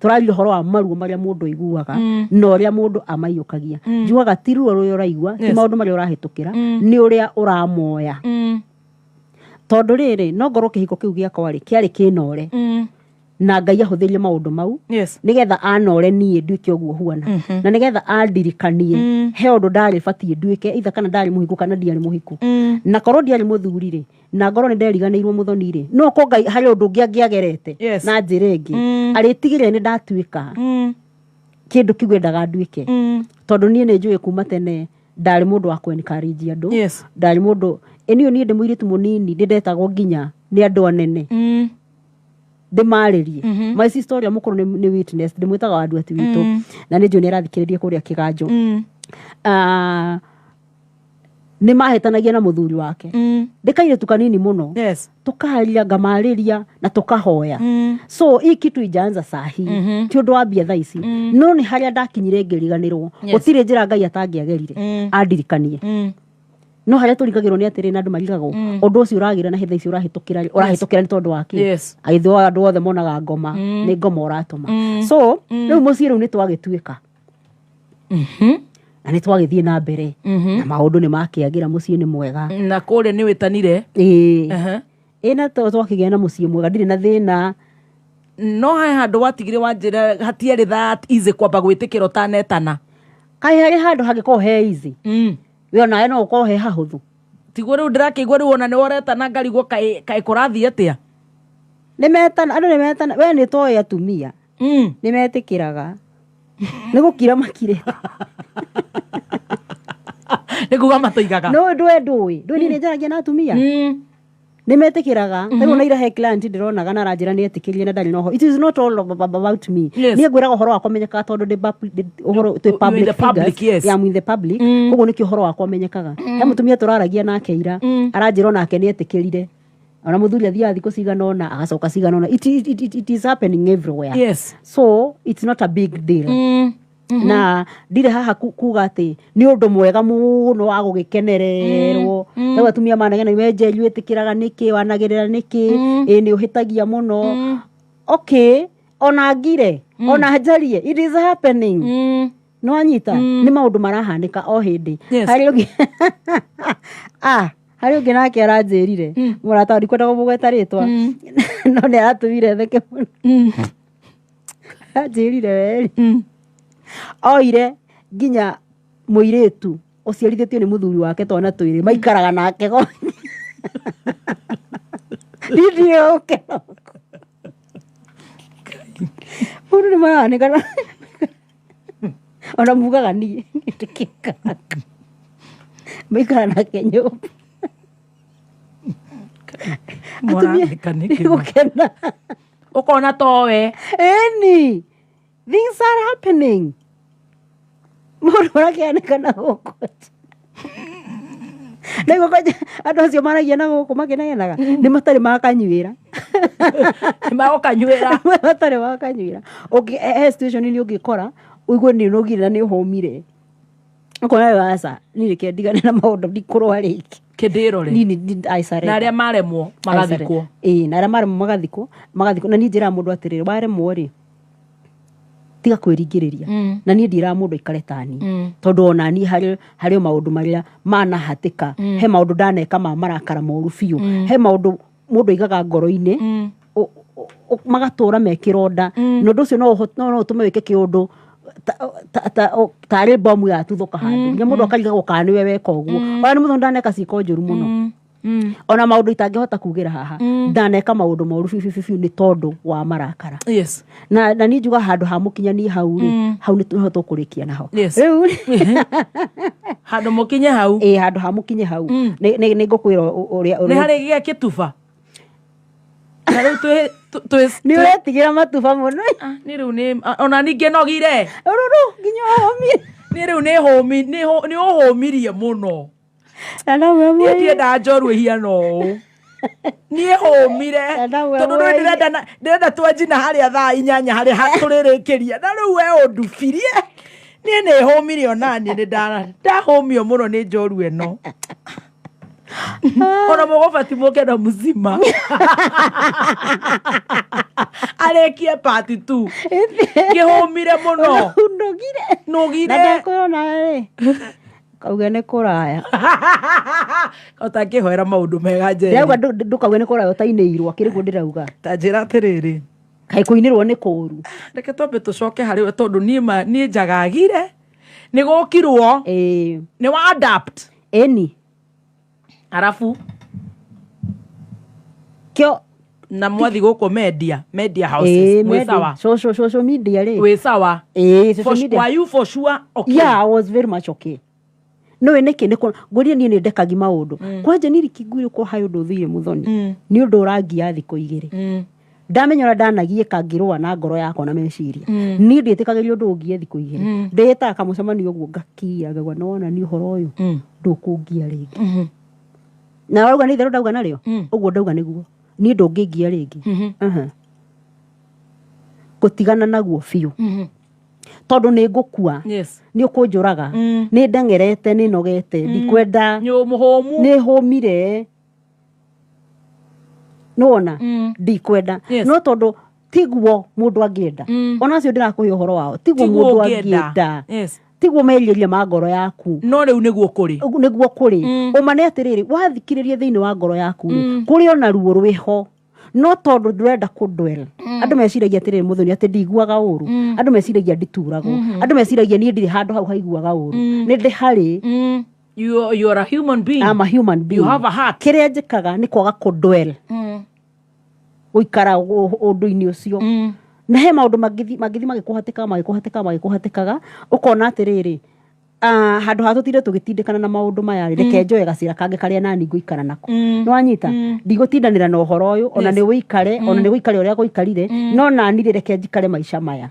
tũraria ũhoro wa maruo marĩa mũndũ aiguaga na ũrĩa mũndũ amaiyũkagia. Njugaga ti ruo rũrĩa ũraigua, ti maũndũ marĩa ũrahĩtũkĩra, nĩ ũrĩa ũramoya. Tondũ rĩrĩ, no ngorwo kĩhiko kĩu gĩakwa rĩ kĩarĩ kĩnore, na Ngai ahũthĩrie maũndũ mau nĩgetha anore niĩ nduĩke ũguo huana, na nĩgetha andirikanie he ũndũ ndarĩ batiĩ nduĩke, either kana ndarĩ mũhiku kana ndiarĩ mũhiku. Na korwo ndiarĩ mũthuri rĩ, na ngorwo nĩ nderiganĩirwo Mũthoni rĩ, no ko Ngai harĩ ũndũ ũngĩ angĩagerete na njĩra ĩngĩ arĩtigĩrĩre nĩ ndatuĩka kĩndũ kĩu endaga nduĩke. Tondũ niĩ nĩ njũĩ kuma tene ndarĩ mũndũ wa kũ-encourage andũ. Ndarĩ mũndũ ĩniĩ, niĩ ndĩ mũirĩtu mũnini ndĩ ndetagwo nginya nĩ andũ anene ndĩmarĩrie. My sister ũrĩa mũkũrũ nĩ witness, ndĩmwĩtaga wa Nduati witũ, na nĩ njũĩ nĩ arathikĩrĩria kũrĩa kĩganjo. Ah, nĩ mahĩtanagia na mũthuri wake ndĩ kairĩtu kanini mũno, tũkaria, ngamarĩria na tũkahoya. So hii kitu ijaanza sahi, ti ũndũ wambia thaa ici, no nĩ harĩa ndakinyire ngĩriganĩrwo. Gũtirĩ njĩra Ngai atangĩagerire andirikanie. No harĩa tũrigagĩrwo nĩ atĩrĩ, na andũ marigagwo ũndũ ũcio ũragĩra na hitha icio ũrahĩtũkĩra rĩ, ũrahĩtũkĩra nĩ tondũ wa kĩ? Agĩthwo andũ othe monaga ngoma nĩ ngoma ũratũma. So rĩu mũciĩ rĩu nĩ twagĩtuĩka na nĩ twagĩthiĩ na mbere na maũndũ nĩ makĩagĩra, mũciĩ nĩ mwega. Na kũrĩa nĩ wĩtanire? Ĩĩ, ĩ na twakĩgĩa na mũciĩ mwega, ndirĩ na thĩna. No he handũ watigire wanjĩra hatiarĩ that easy kwamba gwĩtĩkĩra ũtanetana. Kaĩ harĩ handũ hangĩkorwo he easy? We onawe no ũkorwo he hahũthũ. Tiguo rĩu ndĩrakĩigua rĩu ona nĩ woretana ngarigwo kaĩ kaĩ kũrathiĩ atĩa. Nĩ metana, andũ nĩ metana, we nĩ toĩ atumia. Nĩ metĩkĩraga. Nĩ gũkira makirĩte. Nĩ kuga matoigaga. No ndũĩ ndũĩ. Ndũĩ niĩ nĩ njaragia na atumia. Nĩ metĩkĩraga. Ta rĩu ona ira he client ndĩronaga na aranjĩra nĩ etĩkĩrire na ndarĩ na ũhoro. It is not all about me. Yes. Niĩ ngwĩraga ũhoro wakwa ũmenyekaga tondũ ndĩ ũhoro twĩ You're in public the public, figures. yes. Yeah, I'm in the public. Koguo nĩkĩo ũhoro wakwa ũmenyekaga. He mũtumia tũraragia nake ira, aranjĩra onake nĩ etĩkĩrire. Ona mũthuri athiaga thikũ cigana ũna, agacoka cigana ũna. It is happening everywhere. Yes. So it's not a big deal. Na ndirĩ haha kuga atĩ nĩ ũndũ mwega mũno wa gũgĩkenererwo. Rĩu atumia manegena, we Njeri wĩtĩkĩraga nĩkĩ, wanagĩrĩra nĩkĩ, ĩ nĩ ũhĩtagia mũno. Okay, ona ngire, ona njarie, it is happening. Nĩ wanyita? Nĩ maũndũ marahanĩka o hĩndĩ. Yes. Harĩ ũngĩ harĩ ũngĩ nake aranjĩrire, mũrata ndikwenda kũmũgweta rĩtwa, no nĩ aratũmire theke mũno. Anjĩrire werĩ, oire nginya mũirĩtu ũciarithĩtio nĩ mũthuri wake twana twĩrĩ, maikaraga nake go. Niĩ ndiũĩ gũkena. Mũndũ nĩ marahanĩka na- ona mugaga niĩ ndĩkĩkaga. Maikara nake nyũmba. Atumia Mũratheka nĩkĩ? nĩ gũkena. Ũkona towe. Ĩni, things are happening. Mũndũ arakĩanĩka na gũkũ. Nĩguo kwanja andũ acio maragia na gũkũ makĩnegenaga nĩ matarĩ makanyuĩra. Nĩ magũkanyuĩra. Matarĩ makanyuĩra. Ũngĩ he situation nĩ ũngĩkora ũigue nĩ ũnogire na nĩ ũhũmire. Ũkona we aca, niĩ reke ndigane na maũndũ ndikũrũa rĩngĩ. Kĩndĩrore. Niĩ nĩ I surrender. Na arĩa maremwo magathikwo. Ĩĩ, na arĩa maremwo magathikwo, magathikwo. Na niĩ njĩraga mũndũ atĩrĩrĩ, waremwo rĩ, tiga kwĩringĩrĩria. Na niĩ ndiĩraga mũndũ aikare ta niĩ. Tondũ ona niĩ harĩ o maũndũ marĩa manahatĩka. He maũndũ ndaneka ma marakara moru biũ. He maũndũ mũndũ aigaga ngoro-inĩ, magatũra me kĩronda. Na ũndũ ũcio no ũtũme wĩke kĩũndũ tarĩ bomu yatuthũka handũ. Nginya mũndũ akarigagwo kana nĩwe weka ũguo. Ona nĩ mũthoni ndaneka ciĩko njũru mũno. Ona maũndũ itangĩhota kugĩra haha. Ndaneka maũndũ moru biũ, biũ, biũ, biũ nĩ tondũ wa marakara. Yes. Na niĩ njugaga handũ ha mũkinyanie hau rĩ, hau nĩ nĩho tũkũrĩkia naho. Yes. Rĩu handũ mũkinye hau. Ĩĩ, handũ ha mũkinye hau. Nĩ ngũkwĩra ũrĩa, Nĩ ũrĩa harĩ gĩa kĩtuba. Na rĩu twĩ Nĩ ũretigĩra matuba mũno. Nĩ rĩu nĩ, ona ningĩ nogire. Rũrũ, nginya ũhũmire. Nĩ rĩu nĩ hũmi, nĩ hũ, nĩ ũhũmirie mũno. Na no we Niĩ mwene. ndiendaga njoru ĩhiana ũũ. Niĩ hũmire. Na no we Tondũ rĩu mwene. ndĩrenda twanjina harĩa thaa inyanya harĩa tũrĩrĩkĩria. Na rĩu we ũndubirie. Niĩ nĩ hũmire ona niĩ nĩ ndahũmio mũno nĩ njoru ĩno. Ona mũgũbati mũke na mũcima. Arĩkie part 2. Ngĩhũmire mũno. Nogire. Nogire. Na ndakwĩra ona rĩ. Kauge nĩ kũraya. Ũtangĩhoera maũndũ mega Njeri. Ndĩrauga ndũkauge nĩ kũraya ũtainĩirwo, akĩrĩ guo ndĩrauga. Ta njĩra atĩrĩrĩ. Kaĩ kũinĩrwo nĩ kũũru. Reke twambe tũcoke harĩ we tondũ niĩ ma, niĩ njagagire. Nĩ gũkirwo. Ĩĩ. Nĩ wa adapt. Ĩni. Arabu. Kĩo. Na mwathi gũkũ media houses. Ĩĩ, Mwĩ media. sawa. Social media rĩ. Wĩ sawa. Ĩĩ, social For media. Were you for sure okay? Yeah, I was very much okay. Nĩũĩ nĩkĩ? Nĩ ngũria niĩ nĩ ndekagi maũndũ. Kwanja niĩ rikingwire kwa harĩ ũndũ ũthire mũthoni. Nĩ ũndũ ũrangia thikũ igĩrĩ. Ndamenya ũrĩa ndanagiĩka ngĩrũa na ngoro yakwa na meciria. Niĩ ndiĩtĩkagĩria ũndũ ũngie thikũ igĩrĩ. Ndĩĩtaga kamũcemanio ũguo ngakia, ngauga nĩwona niĩ ũhoro ũyũ ndũkũngia rĩngĩ. Na wauga nĩ itherũ ndauga narĩo? Ũguo ndauga nĩguo. Niĩ ndũngĩngia rĩngĩ. Gũtigana naguo biũ. Tondũ nĩ ngũkua. Yes. Nĩ ũkũnjũraga. Nĩ ndeng'erete, nĩ nogete, ndikwenda. Nĩ mũhũmu. Nĩ hũmire. Nĩwona? Ndikwenda. Yes. No tondũ tiguo mũndũ angĩenda. Ona acio ndĩrakũhe ũhoro wao. Tiguo Tiguo mũndũ ũngĩenda. angĩenda. Yes. Tiguo merirĩria ma ngoro yaku. No rĩu nĩguo kũrĩ. Ũguo nĩguo kũrĩ. Ũma nĩ atĩrĩrĩ, wathikĩrĩria thĩinĩ wa ngoro yaku rĩ, kũrĩ ona ruo rwĩho. No tondũ ndũrenda kũndwell, andũ meciragia atĩrĩrĩ, Mũthoni, atĩ ndiguaga ũru. Andũ meciragia ndituragwo. Andũ meciragia niĩ ndirĩ handũ hau haiguaga ũru. Nĩ ndĩ harĩ. You are a human being. I'm a human being. You have a heart. Kĩrĩa njĩkaga nĩ kwaga kũndwell, gũikara ũndũ-inĩ ũcio. Na he maũndũ mangĩthiĩ magĩkũhatĩkaga, magĩkũhatĩkaga, magĩkũhatĩkaga, ũkona atĩrĩrĩ, handũ ha tũtinde tũgĩtindĩkana na maũndũ maya rĩ, reke njoe gacĩra kangĩ karĩa nani ngũikara nako. Nĩwanyita? Ndigũtindanĩra na ũhoro ũyũ, ona nĩ ũikare, ona nĩ gũikare ũrĩa gũikarire, no nani rĩ, reke njikare maica maya.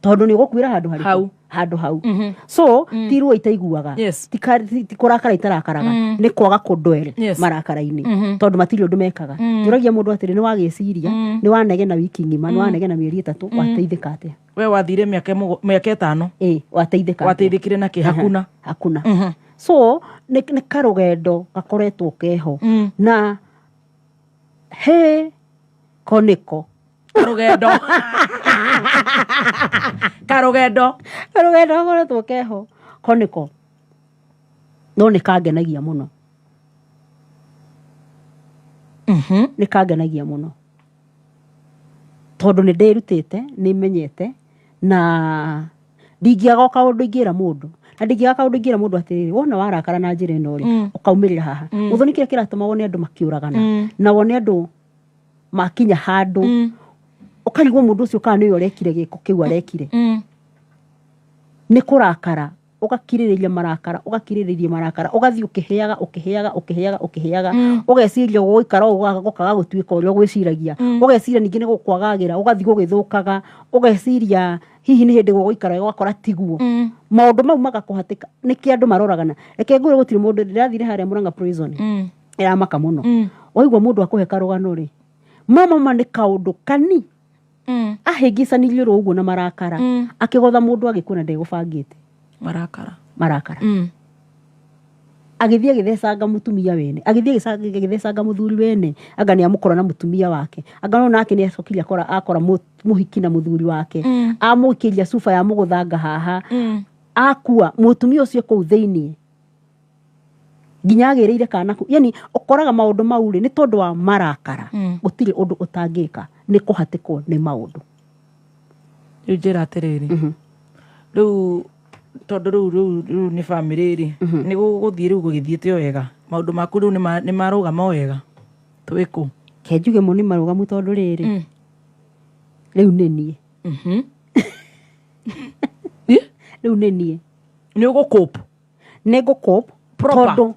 Tondũ nĩ ũgũkuĩra handũ harĩkũ? Hau. Handũ hau. So ti ruo itaiguaga, ti kũrakara itarakaraga, nĩ kwaga kũndwell marakara-inĩ, tondũ matirĩ ũndũ mekaga. Njũragia mũndũ atĩrĩ, nĩ wagĩciria, nĩ wanegena wiki ng'ima, nĩ wanegena mĩeri 3, wateithĩka atĩa? We wathire mĩaka 5. Ĩ, wateithĩka atĩa? Wateithĩkire na kĩ? Hakuna. Hakuna. So nĩ karũgendo gakoretwo keho na he konĩko. Karũgendo. Karũgendo. Karũgendo gakoretwo keho konĩko, no nĩ kangenagia mũno. Nĩ kangenagia mũno tondũ nĩ ndĩrutĩte, nĩ menyete, na ndingĩaga o kaũndũ ingĩra mũndũ, na ndingĩaga kaũndũ ingĩra mũndũ atĩrĩrĩ, wona warakara na njĩra ĩno rĩ, ũkaumĩrĩra haha. Mũthoni, kĩrĩa kĩratũma wone andũ makĩũragana, na wone andũ makinya handũ ũkarigwo mũndũ ũcio kana nĩwe ũrekire gĩko kĩu arekire, nĩ kũrakara, ũgakirĩrĩria marakara, ũgakirĩrĩria marakara, ũgathiĩ ũkĩhĩaga, ũkĩhĩaga, ũkĩhĩaga, ũkĩhĩaga, ũgeciria gũgũikara ũguo gũkaga gũtuĩka ũrĩa ũgwĩciragia, ũgeciria ningĩ nĩ gũkwagagĩra, ũgathiĩ gũgĩthũkaga, ũgeciria hihi nĩ hĩndĩ gũgũikara ũgakora tiguo. Maũndũ mau magakũhatĩka. Nĩkĩ andũ maroragana? Reke ngwĩre, gũtirĩ mũndũ. Ndĩrathire harĩa Murang'a prison, ĩramaka mũno. Waigua mũndũ akũhe karũgano rĩ, mama ma nĩ kaũndũ kani ahĩngĩcanirie ro ũguo na marakara, akĩgotha mũndũ agĩkua na ndegũbangĩte. Marakara. Marakara. Agĩthiĩ agĩthecanga mũtumia wene, agĩthiĩ agĩthecanga mũthuri wene, anga nĩ amũkora na mũtumia wake, anga no nake nĩ acokire akora, akora mũhiki na mũthuri wake, amũikĩria cuba ya mũgũthanga haha, akua mũtumia ũcio kũu thĩiniĩ nginya agĩrĩire kana kũ. Yani ũkoraga maũndũ mau rĩ, nĩ tondũ wa marakara. Gũtirĩ ũndũ ũtangĩka, nĩ kũhatĩkwo nĩ maũndũ. Rĩu njĩra atĩrĩrĩ, rĩu tondũ rĩu nĩ bamĩrĩ rĩ, nĩ gũgũthiĩ rĩu gũgĩthiĩte o wega, maũndũ maku rĩu nĩ marũgama o wega, twĩ kũ? Ke njuge mo nĩ marũgamu, tondũ rĩrĩ, rĩu nĩ niĩ, rĩu nĩ niĩ. Nĩ ũgũcope? Nĩ ngũcope. Proper. Tondũ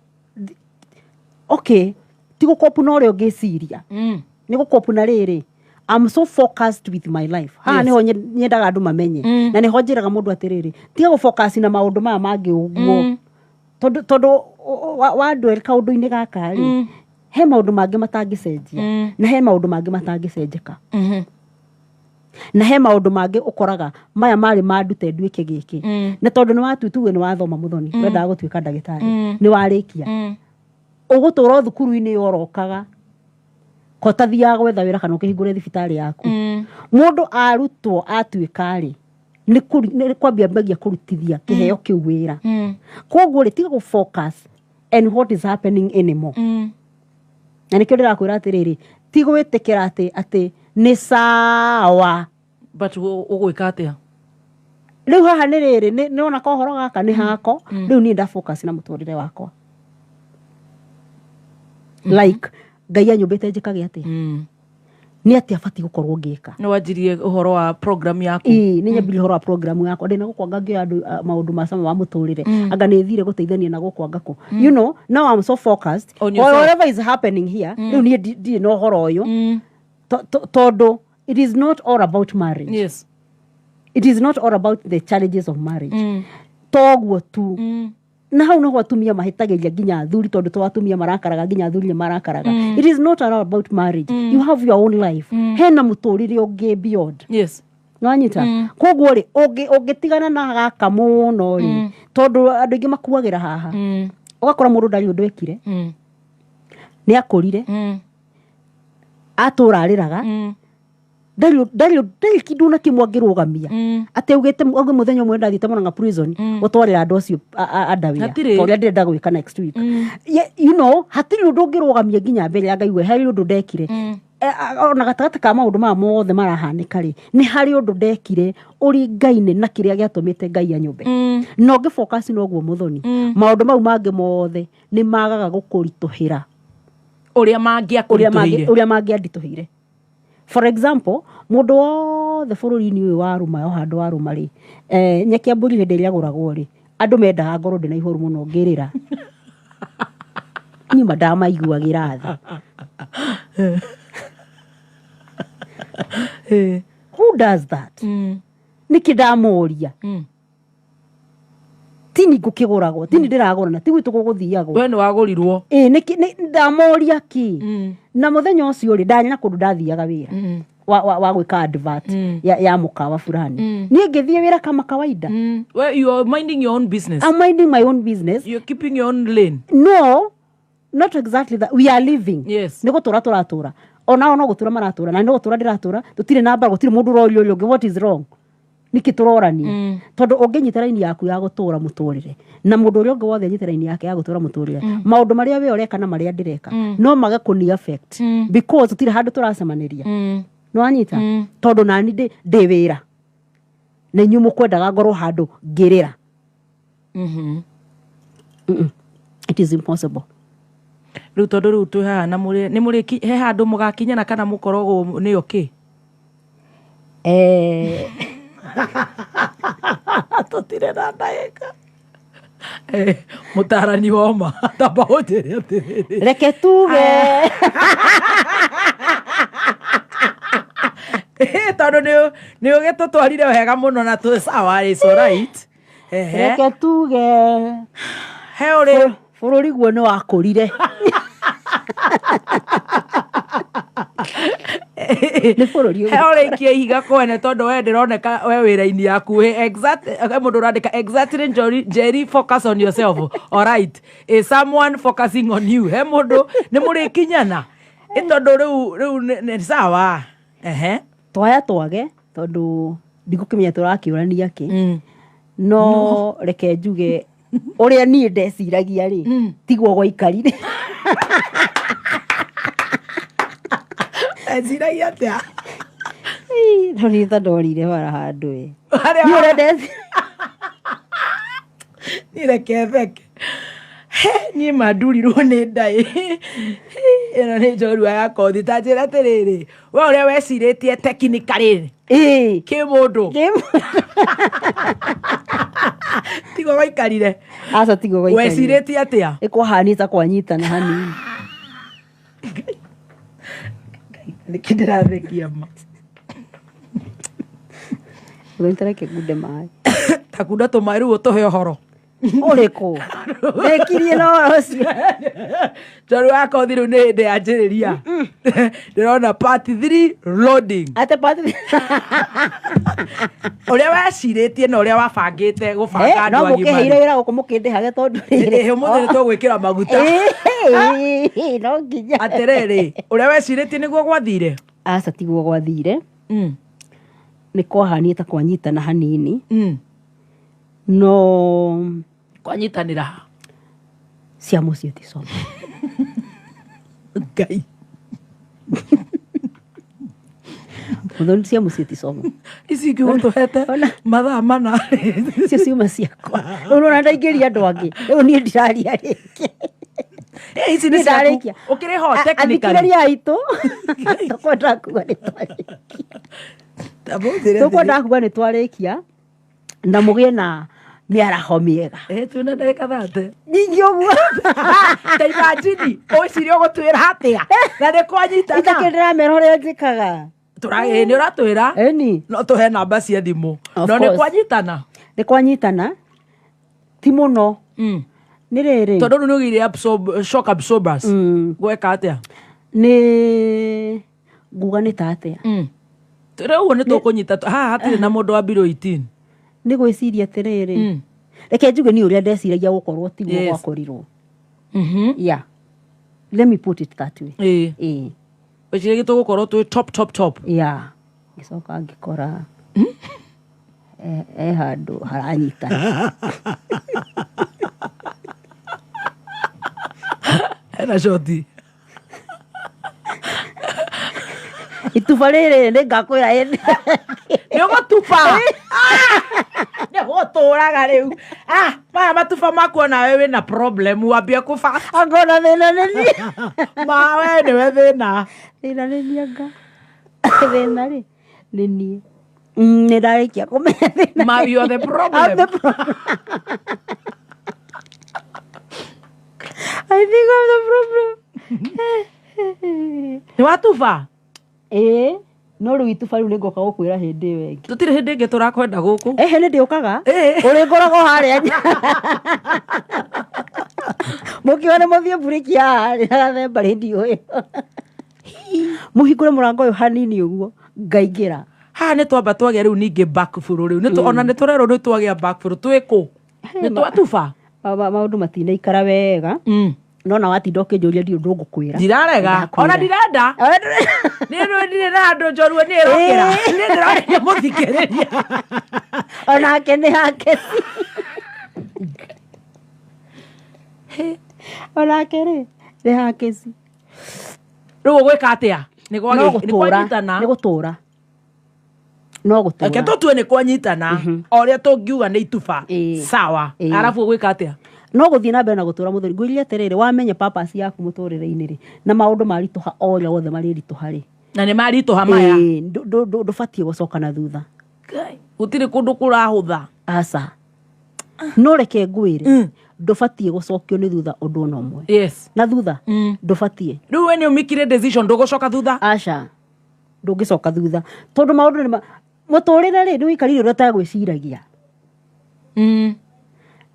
okay, ti gũcope na ũrĩa ũngĩciria, nĩ gũcope na rĩrĩ, I'm so focused with my life. Haha nĩho nyendaga andũ mamenye, na nĩho njĩraga mũndũ atĩrĩrĩ, tiga gũfocus na maũndũ maya mangĩ ũguo, tondũ wandwell kaũndũ-inĩ gaka rĩ, he maũndũ mangĩ matangĩcenjia, na he maũndũ mangĩ matangĩcenjeka, na he maũndũ mangĩ ũkoraga maya marĩ mandute nduĩke gĩkĩ. Na tondũ nĩ watu tuge nĩ wathoma, Mũthoni, wendaga gũtuĩka ndagĩtarĩ, nĩ warĩkia, ũgũtũra o thukuru-inĩ orokaga kotathiaga gwetha wĩra kana ũkĩhingũre thibitarĩ yaku. Mũndũ arutwo atuĩka rĩ, nĩ kwambia ambagia kũrutithia kĩheo kĩu wĩra. Koguo rĩ, tiga gũ focus and what is happening anymore. Na nĩkĩo ndĩrakwĩra atĩrĩrĩ, ti gwĩtĩkĩra atĩ nĩ sawa. But ũgwĩka atĩa? Rĩu haha nĩ rĩrĩ, nĩwona kohoro gaka nĩ hako. Rĩu niĩ nda focus na mũtũrĩre wakwa, like Ngai anyũmbĩte njĩkage atĩa, nĩ atĩa batiĩ gũkorwo ngĩka. Nĩ wanjirie ũhoro wa program yaku. Ĩĩ, nĩ nyambirie ũhoro wa program yakwa ndĩna gũkũ, anga ngĩoya andũ maũndũ ma cama wa mũtũrĩre, anga nĩ thire gũteithania na gũkũ anga kũ. Now I'm so focused On yourself. Whatever is happening here, rĩu niĩ ndirĩ na ũhoro ũyũ, tondũ it is not all about marriage. It is not all about the challenges of marriage, toguo tu. Na hau noho atumia mahĩtagĩria nginya athuri, tondũ to atumia marakaraga, nginya athuri nĩ marakaraga. It is not all about marriage. You have your own life, hena mũtũrĩre ũngĩ beyond. Nwanyita? Koguo rĩ, ũngĩtigana na gaka mũno rĩ, tondũ andũ aingĩ makuagĩra haha, ũgakora mũndũ ndarĩ ũndũ ekire, nĩ akũrire, atũra arĩraga, ndarĩ kĩndũ na kĩmwe angĩrũgamia atĩ augĩte auge mũthenya ũmwe ndathiĩte Murang'a prison gũtwarĩra andũ acio andawĩa. Hatirĩ. Ta ũrĩa ndĩrenda gwĩka next week. Hatirĩ ũndũ ũngĩrũgamia nginya mbere ya Ngai we harĩ ũndũ ndekire. Ona gatagatĩ ka maũndũ maya mothe marahanĩka rĩ, nĩ harĩ ũndũ ndekire ũringaine na kĩrĩa gĩatũmĩte Ngai anyũmbe. Na ũngĩ focus na ũguo mũthoni, maũndũ mau mangĩ mothe nĩ magaga gũkũritũhĩra ũrĩa mangĩakũritũhĩire. Ũrĩa mangĩanditũhĩire. For example, mũndũ wothe bũrũri-inĩ ũyũ warũma o handũ warũma rĩ, nyeki ya mbũri hĩndĩ ĩrĩa ĩgũragwo rĩ, andũ mendaga ngorwo ndĩna ihoru mũno ngĩrĩra. Niĩ ma ndamaiguagĩra tha. Who does that? Nĩkĩ ndamoria? Tini ngũkĩgũragwo, tini ndĩragũrana, ti gwitũ gũgũthiagwo. We nĩ wagũrirwo. Ĩĩ, nĩkĩ ndamoria kĩ? Na mũthenya ũcio rĩ, ndarĩ na kũndũ ndathiaga wĩra. Wa gwĩka advert ya mũkawa fulani. Niĩ ngĩthiĩ wĩra kama kawaida. Well, you are minding your own business. I'm minding my own business. You're keeping your own lane. No, not exactly that. We are living. Yes. Nĩ gũtũra tũratũra. Onao no gũtũra maratũra, na no gũtũra ndĩratũra. Tũtirĩ na mbara, gũtirĩ mũndũ ũroria ũrĩa ũngĩ, what is wrong? Nĩkĩ tũrorania? Tondũ ũngĩnyita raini yaku ya gũtũra mũtũrĩre, na mũndũ ũrĩa ũngĩ wothe anyite raini yake ya gũtũra mũtũrĩre, maũndũ marĩa we ũreka na marĩa ndĩreka, no mage kũni affect. Because tũtirĩ handũ tũracemanĩria. Nĩ wanyita? Tondũ nani ndĩ wĩra. Na inyuĩ mũkwendaga ngorwo handũ ngĩrĩra. It is impossible. Rĩu tondũ rĩu twĩ haha na mũrĩ, nĩ mũrĩ he handũ mũgakinyana kana mũkoragwo nĩyo kĩ? Tũtirĩ na ndagĩka. Mũtarani wa ma, tamba ũnjĩre atĩrĩrĩ. Reke tuge. Tondũ nĩ ũgĩtũtwarire wega mũno na twĩ sawa, it's all right. Reke tuge. He ũrĩ. Bũrũri guo nĩ wakũrire. Nĩ bũrũri He ũrĩkie ihiga kwene tondũ we ndĩroneka we wĩra-inĩ yaku wĩ exact, he mũndũ ũrandĩka exactly Njeri, Njeri, focus on yourself. All right. Is someone focusing on you? He mũndũ nĩ mũrĩkinyana. Ĩ tondũ rĩu nĩ sawa. Twaya twage tondũ ndigũkĩmenya tũrakĩũrania kĩ. No reke njuge ũrĩa niĩ ndeciragia rĩ, tiguo gwaikarire. Ndeciragia atĩa? Ĩ, no niĩ ta ndorire bara handũ ĩ. Harĩa Niĩ ũrĩa ndeci- Niĩ reke theke. He, niĩ mandurirwo nĩ nda ĩ. Ĩno nĩ njorua ya kothi. Ta njĩra atĩrĩrĩ, we ũrĩa wecirĩtie technically. Kĩmũndũ. Tiguo waikarire. Aca, tiguo waikarire. Wecirĩtie atĩa? Ĩkwahanĩte ta kwanyitana hanini. Nĩkĩ ndĩrathekia ma? Ũgĩtareke reke ngunde maĩ. Ta kunda tũmaĩ rĩu ũtũhe ũhoro. Ũrĩkũ? Ndĩkirie na ũhoro ũcio. Njorua ya kothi rĩu nĩ hĩndĩ yanjĩrĩria. Ndĩrona part 3 loading. Ate part 3. Ũrĩa wecirĩtie na ũrĩa wabangĩte gũbanga No andũ agima. mũkĩheire wĩra gũkũ mũkĩndĩhage tondũ rĩrĩ. Ũmũthĩ nĩ tũgwĩkĩra maguta. No nginya. Atĩrĩrĩ, ũrĩa wecirĩtie nĩguo gwathire? Aca, tiguo gwathire. Nĩ kwahanĩte ta kwanyitana hanini. No kwanyitanĩra cia mũciĩ ti coma. Ngai. Mũthoni cia mũciĩ ti coma. Ici ingĩ ũtũhete mathaa mana. Icio ciuma ciakwa. Rĩu nĩwona ndaingĩria andũ angĩ. Rĩu niĩ ndiraria rĩngĩ. Ici nĩ Niĩ ciaku. ndarĩkia. Ũkĩrĩ ho technically. Athikĩrĩria aitũ. Tũkwendaga kuga nĩ twarĩkia. Tũkwendaga kuga nĩ twarĩkia. Na mũgĩe na mĩaraho mĩega. Twĩna ndagĩka thate. Nyingĩ ũguo. Ta imagine, ũcirie ũgũtwĩra atĩa? Na nĩ kwanyitana. Itakĩ ndĩramera ũrĩa njĩkaga. Nĩ ũratwĩra? Ĩni. No tũhe namba cia thimũ. Of No nĩ course. kwanyitana? Nĩ kwanyitana. Ti mũno. Nĩ rĩrĩ. Tondũ rĩu nĩ ũgĩire shock absorbers. Gweka atĩa? Nĩ nguga nĩ ta atĩa? Rĩu ũguo nĩ tũkũnyita haha hatirĩ na mũndũ wa below 18. Nĩ gwĩciria atĩrĩrĩ. Reke njuge niĩ ũrĩa ndeciragia gũkorwo tiguo gwakorirwo. Yeah. Let me put it that way. Weciragia tũgũkorwo twĩ top, top, top. Yeah. Ngĩcoka ngĩkora handũ haranyitana. Hena shoti. Ituba rĩrĩ nĩ ngakwĩra hĩndĩ. Nĩ ũgũtuba. Nĩ gũtũraga rĩu. Ah, maya matuba maku onawe wĩna problem wambia kũba. Angona thĩna nĩ niĩ. Ma we nĩwe thĩna. Thĩna nĩ niĩ anga. Thĩna rĩ nĩ niĩ. Nĩ ndarĩkia kũmenya thĩna. Ma you are the problem. I'm the problem. I think I'm the problem. Nĩ watuba? Ĩĩ, no rĩu ituba rĩu nĩngoka gũkwĩra hĩndĩ ĩyo ĩngĩ. Tũtirĩ hĩndĩ ĩngĩ tũrakwenda gũkũ. Ehe nĩ ndĩũkaga. Ũrĩ ngoragwo harĩa nja. Mũkione mũthiĩ mburĩki haha rĩ, gathemba rĩndiũ ĩyo. Mũhingũre mũrango ũyũ hanini ũguo ngaingĩra. Haha nĩ twamba twagĩa rĩu ningĩ back flow rĩu. Ona nĩ tũrerwo nĩ twagĩa back flow twĩ kũ? Nĩ twatuba? Maũndũ matinaikara wega. No na watinda ũkĩnjũria ndiũ ũndũ ngũkwĩra. Ndirarega. Ndakwĩra. Ona ndirenda. Nĩ rĩu ndirĩ na handũ njorua nĩ ĩrokĩra. Nĩ ndĩroria mũthikĩrĩria. Onake nĩ hake. Onake rĩ nĩ hake ci. Rĩu ũgwĩka atĩa? Nĩ No gũtũra. kwanyitana. Nĩ gũtũra. No gũtũra. Reke tũtue nĩ kwanyitana. O ũrĩa tũngiuga nĩ ituba. Sawa. Arabu ũgwĩka atĩa? No gũthiĩ na mbere na gũtũra mũthuri. Ngwĩrire atĩrĩrĩ, wamenya purpose yaku mũtũrĩre-inĩ rĩ, na maũndũ maritũha o ũrĩa wothe marĩritũha rĩ. Na nĩ maritũha maya. Ĩĩ, ndũbatiĩ gũcoka na thutha. Gũtirĩ kũndũ kũrahũtha. Aca. No reke ngwĩre, ndũbatiĩ gũcokio nĩ thutha ũndũ ona ũmwe. Yes. Na thutha, ndũbatiĩ. Rĩu we nĩ ũmĩkire decision ndũgũcoka thutha? Aca. Ndũngĩcoka thutha. Tondũ maũndũ nĩ mũtũrĩre rĩ, nĩ ũikarire ũrĩa ũtagwĩciragia.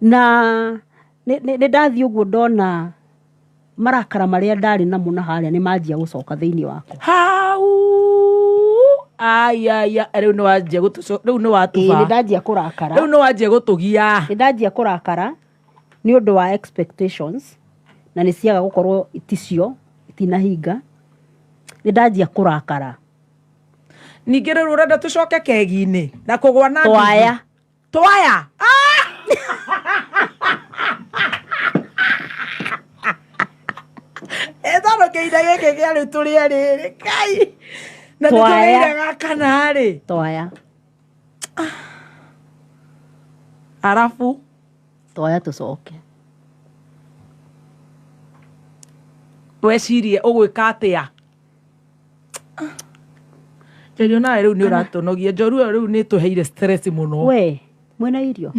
Na nĩ ndathiĩ ũguo ndona marakara marĩa ndarĩ namo na harĩa nĩ manjia gũcoka thĩinĩ wakwa. Hau! Ai, ai, ai, rĩu nĩ wanjia gũtũco-, rĩu nĩ watuba. Ĩĩ, nĩ ndanjia kũrakara. Rĩu nĩ wanjia gũtũgia. Nĩ ndanjia kũrakara nĩ ũndũ wa expectations na nĩ ciaga gũkorwo ticio, itinahinga. Nĩ ndanjia kũrakara. Ningĩ rĩu ũrenda tũcoke kegi-inĩ na kũgwa na nduthi. Twaya. Twaya. Ĩtano kĩhinda gĩkĩ kĩa rĩu tũrĩ erĩ rĩ, Ngai. Na nĩ Twaya. tũgĩire gakana rĩ. Twaya. Arabu. Twaya tũcoke. Wecirie ũgwĩka atĩa? Njerio nawe rĩu nĩ ũratũnogia. Njoru ĩyo rĩu nĩ ĩtũheire stress mũno. We, mwĩna irio?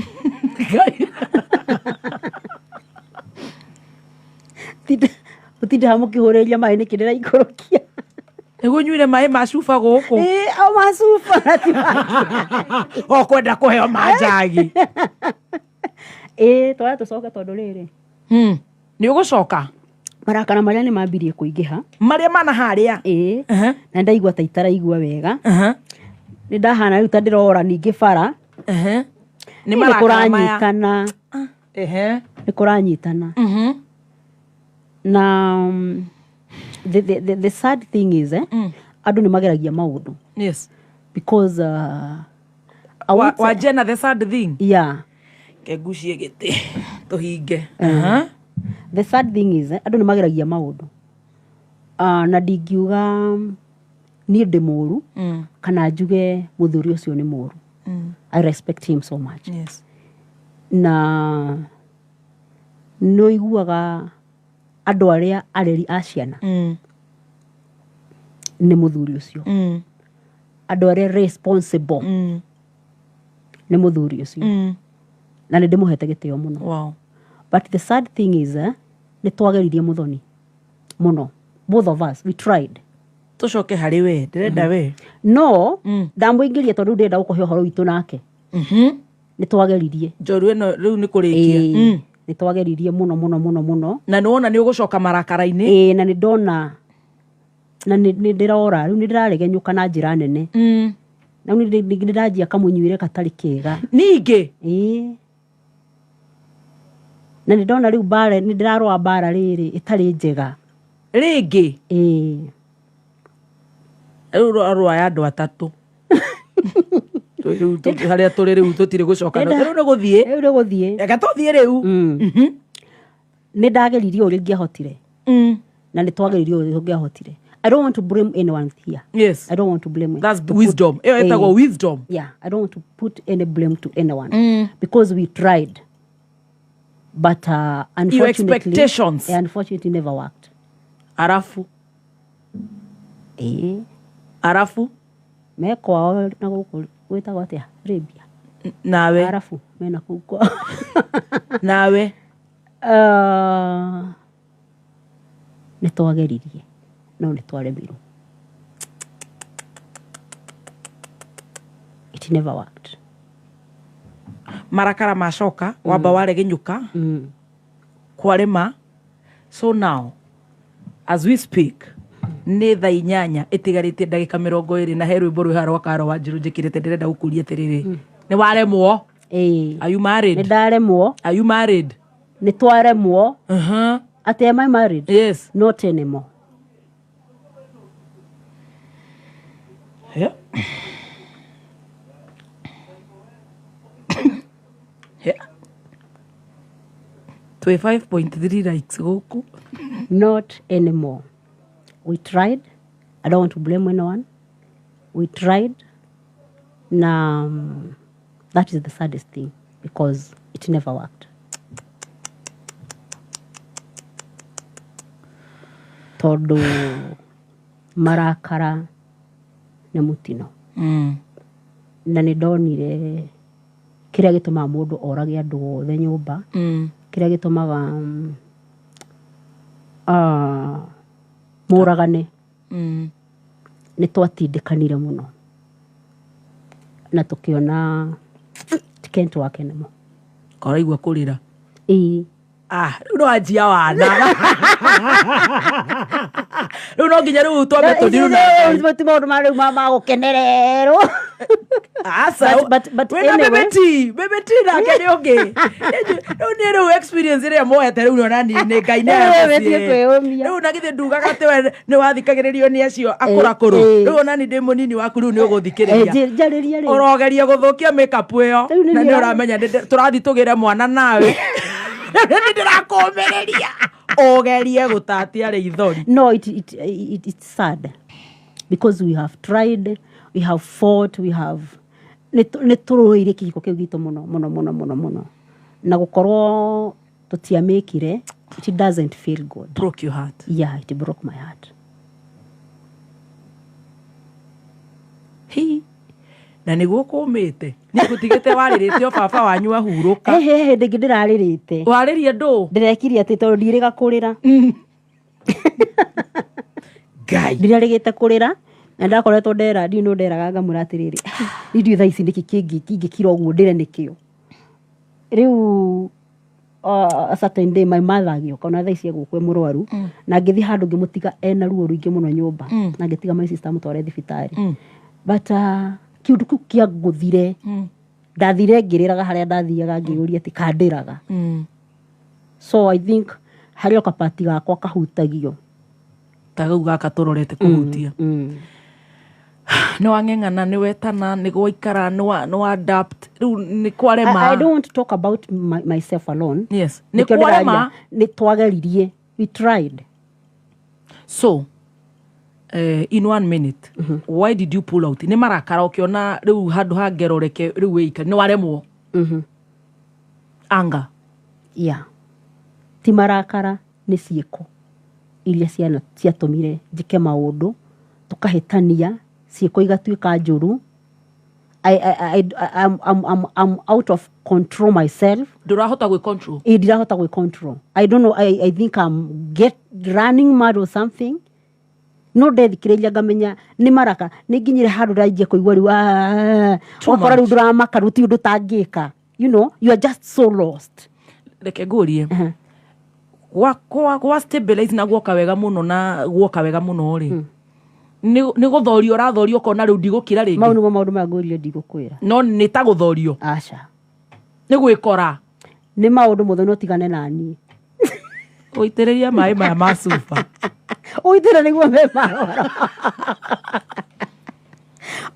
Mũtinde haha mũkĩhũrĩria maĩ nĩkĩ ndĩraikũrũkia? Nĩguo nyuire maĩ ma cuba gũkũ. Ĩĩ, o ma cuba na ti ma O kwenda kũheo ma njagi. Ĩĩ, twaya tũcoke tondũ rĩrĩ. Nĩ ũgũcoka? Marakara marĩa nĩ mambirie kũingĩha. Marĩa mana harĩa? Ĩĩ. Na ndaigua ta itaraigua wega. Nĩ ndahana rĩu ta ndĩrora ningĩ bara. Nĩ Nĩ marakara maya. kũranyitana. Nĩ kũranyitana. Na the sad thing is, andũ nĩ mageragia maũndũ. Yes. Because, I would say Wa Jenna, the sad thing? Yeah. Kengucie gĩtĩ tũhinge. The sad thing is, andũ nĩ mageragia maũndũ. Na ndingiuga niĩ ndĩ mũru, kana njuge mũthuri ũcio nĩ mũru. I respect him so much. Yes. Na nĩ ũiguaga andũ arĩa areri a ciana nĩ mũthuri ũcio. Andũ arĩa responsible nĩ mũthuri ũcio. Na nĩ ndĩmũhete gĩtĩo mũno. Wow. But the sad thing is, nĩ twageririe mũthoni mũno. Both of us, we tried. Tũcoke harĩ we, ndĩrenda we. No, ndamũingĩria tondũ ndĩrenda gũkũhe ũhoro witũ nake. Nĩ twageririe. Njoru ĩno rĩu nĩ kũrĩkia. Ĩĩ, nĩ twageririe mũno, mũno, mũno, mũno. Na nĩ wona nĩ ũgũcoka marakara-inĩ. Ĩĩ, na nĩ ndona, na nĩ ndĩrora, rĩu nĩ ndĩraregenyũka na njĩra nene. Na rĩu nĩ ndanjia kamũnyuĩre gatarĩ kega. Ningĩ? Ĩĩ. Na nĩ ndona rĩu mbara, nĩ ndĩrarũa mbara rĩrĩ ĩtarĩ njega. Rĩngĩ? Ĩĩ. Rĩu rũarũa ya andũ atatũ. Rĩu harĩa tũrĩ rĩu tũtirĩ gũcoka. Rĩu nĩ gũthiĩ. Rĩu nĩ gũthiĩ. Reke tũthiĩ rĩu. Nĩ ndageririe ũrĩa ingĩahotire. Na nĩ twageririe ũrĩa tũngĩahotire. I don't want to blame anyone here. Yes. I don't want to blame. That's to put- wisdom. Ĩyo ĩtagwo wisdom. Yeah, I don't want to put any blame to anyone because we tried, but unfortunately, expectations. Yeah, unfortunately, never worked. Arafu. Arafu. Me kwao na gũkũ gwĩtagwo atĩa, Arabia. Nawe. Arabu mena kũu kwao. Nawe. Nĩ twageririe no nĩ twaremirwo. It never worked. Marakara macoka wamba waregenyuka kwarĩma. So now as we speak nĩ thaa 8 ĩtigarĩtie ndagĩka 20 na he rwĩmbo rwĩ haha rwa Karo Wanjiru njĩkĩrĩte. Ndĩrenda gũkũria atĩrĩrĩ, nĩ waremwo? Are you married? Nĩ ndaremwo. Are you married? Nĩ twaremwo. Atĩ am I married? Yes. Not anymore. Yeah. Yeah. Twĩ 5.3 likes gũkũ. Not anymore. We tried. I don't want to blame anyone. We tried. Na that is the saddest thing because it never worked. Tondũ marakara nĩ mũtino. Na nĩ ndonire kĩrĩa gĩtũmaga mũndũ orage andũ othe nyũmba, kĩrĩa gĩtũmaga mũragane. Nĩ twatindĩkanire mũno na tũkĩona it can't work anymore. Koraigua kũrĩra. Ĩĩ. Ah, rĩu no anjia wana. Rĩu no nginya rĩu twambe tũthiru na Ngai. Ti maũndũ ma rĩu ma gũkenererwo. Aca. But Wĩna anyway. Bebe T, Bebe T nake nĩ ũngĩ. Rĩu niĩ rĩu experience ĩrĩa moete rĩu nona niĩ nĩ Ngai nĩ Rĩu ahete Bebe T ciĩ. kwĩyũmia. Rĩu na githĩ ndugaga atĩ we nĩ wathikagĩrĩrio nĩ acio akũrakũrũ. Rĩu ona niĩ ndĩ mũnini waku rĩu nĩ ũgũthikĩrĩria. Njarĩria rĩu. Ũrogeria gũthũkia makeup ĩyo Rĩu nĩ na nĩ niĩ ũramenya tũrathiĩ tũgĩre mwana nawe. Rĩu nĩ ndĩrakũmĩrĩria ũgerie gũtatia rĩithori. No, it's sad because we have tried, we have fought, we have nĩ tũrũĩire kĩhiko kĩu gitũ mũno mũno mũno mũno mũno, na gũkorwo tũtiamĩkire, it doesn't feel good. Broke your heart. Yeah, it broke my heart. Hi. Na nĩguo kũmĩte nĩ ngũtigĩte warĩrĩte o baba wanyu ahurũka. Ehe, hĩndĩ ĩngĩ ndĩrarĩrĩte. Warĩrie ndũ? Ndĩrekire atĩ tondũ ndirĩga kũrĩra. Ngai. Ndirarĩgĩte kũrĩra na ndakoretwo ndera ndiũ no nderaga ngamwĩra atĩrĩrĩ, niĩ ndiũĩ thaa ici nĩkĩ kĩngĩ kingĩkira ũguo ndĩre nĩkĩo. Rĩu a certain day my mother agĩũka, ona thaa ici egũkũ e mũrwaru, na ngĩthiĩ handũ ngĩmũtiga ena ruo rũingĩ mũno nyũmba, na ngĩtiga my sister amũtware thibitarĩ. But kĩũndũ kĩu kĩangũthire, ndathire ngĩrĩraga harĩa ndathiaga ngĩyũria atĩ kandĩraga. So I think harĩ o kapati gakwa kahutagio. Ta gau gaka tũrorete kũhutia. Nĩ wang'eng'ana, nĩ wetana, nĩ gwaikara, nĩ wa adapt. Rĩu nĩ kwarema. I don't want to talk about myself alone. Yes. Nĩ Nĩkĩo kwarema. ndĩraria, nĩ twageririe. We tried. So, in 1 minute, why did you pull out? Nĩ marakara ũkĩona rĩu handũ ha ngero reke rĩu wĩika, nĩ waremwo? Anga. Yeah. Ti marakara, nĩ ciĩko iria ciatũmire njĩke maũndũ, tũkahĩtania, ciĩko igatuĩka njũru. I'm out of control myself. Ndũrahota gwĩ control. Ĩ, ndirahota gwĩ control. I don't know, I think I'm get running mad or something. No ndethikĩrĩria ngamenya nĩ maraka, nĩ nginyire handũ ndanjia kũigua rĩu, Too ũgakora rĩu much. ndũramaka, rĩu ti ũndũ ũtangĩka. You know, you are just so lost. Reke ngũrie. Gwa stabilize na guoka wega mũno na guoka wega mũno rĩ. Nĩ gũthorio ũrathorio ũkona rĩu ndigũkira rĩngĩ. Mau nĩmo maũndũ maya ngũrio ndigũkwĩra. No nĩ ta gũthorio. Aca. Nĩ gwĩkora. Nĩ maũndũ mothe no tigane na niĩ. Ũitĩrĩria maĩ maya ma cuba. Ũitĩrĩria nĩguo me magoro.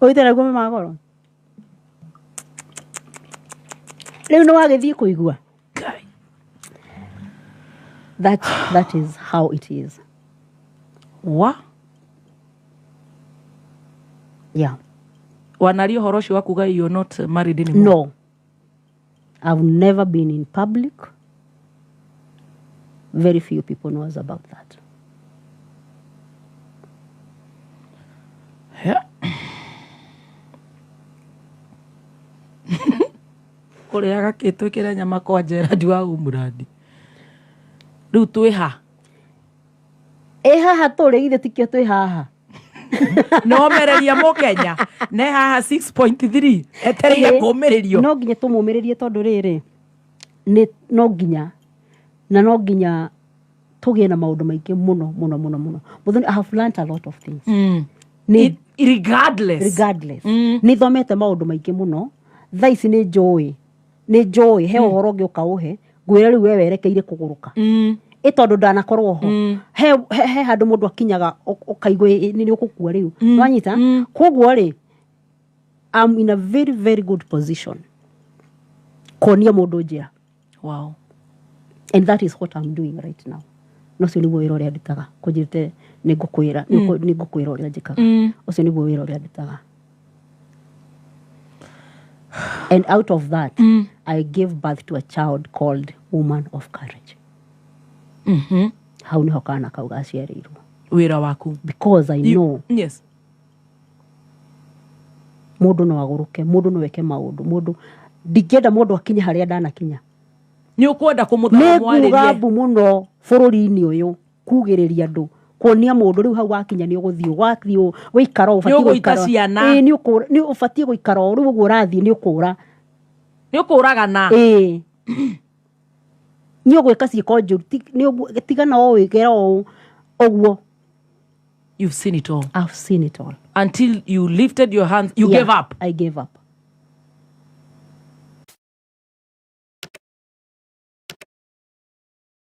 Ũitĩrĩria nĩguo me magoro. Rĩu nĩ wagĩthiĩ kũigua. That is how it is. Wa? Yeah. Wanaria ũhoro ũcio wa kuga you're not married anymore? No, I've never been in public. Very few people knows about that. Yeah. Kũrĩaga kĩ twĩkĩre nyama kwa Gerard wa Umurandi rĩu twĩ ha? Ĩ haha tũrĩ, githĩ tikĩo twĩ haha? Nomereria mũkenya ne haha 6.3 etereire kũmĩrĩrio. No nginya tũmũmĩrĩrie, tondũ rĩrĩ nĩ no nginya, na no nginya tũgĩe na maũndũ maingĩ mũno mũno mũno mũno. Mũthoni, I have learned a lot of things. Nĩ Regardless. Regardless, nĩ thomete maũndũ maingĩ mũno. Thaa ici nĩ njũĩ, nĩ njũĩ he ũhoro ũngĩ ũkaũhe ngwĩra rĩu we werekeire kũgũrũka ĩ, tondũ ndanakorwo ho. He handũ mũndũ akinyaga ũkaigua nĩ ũgũkua rĩu, wanyita. Koguo rĩ, I'm in a very very good position kuonia mũndũ njĩra. And that is what I'm doing right now. Na ũcio nĩguo wĩra ũrĩa ndutaga. Kũnjĩrĩte nĩ ngũkwĩra, nĩ ngũkwĩra ũrĩa njĩkaga. Ũcio nĩguo wĩra ũrĩa ndutaga, and out of that I gave birth to a child called Woman of Courage. Hau nĩho kana kau gaciarĩirwo. Wĩra waku. Because I know mũndũ no agũrũke, mũndũ no eke maũndũ, mũndũ ndingĩenda mũndũ akinye harĩa ndanakinya. Nĩ ũkwenda kũmũthara? Nĩ nguga mbu mũno bũrũri-inĩ ũyũ, kugĩrĩria andũ, kuonia mũndũ rĩu hau wakinya nĩ ũgũthiĩ, wathiĩ wĩikara ũũ, ũbatiĩ Nĩ ũgũita gũikara ciana. Ĩĩ, nĩ ũbatiĩ gũikara o rĩu ũguo ũrathiĩ, nĩ ũkũra. Nĩ ũkũragana. Ĩĩ, nĩ ũgwĩka ciĩko njũru. Tigana o wĩkĩra o ũguo. You've seen it all. I've seen it all. Until you lifted your hands, you Yeah, gave up. I gave up.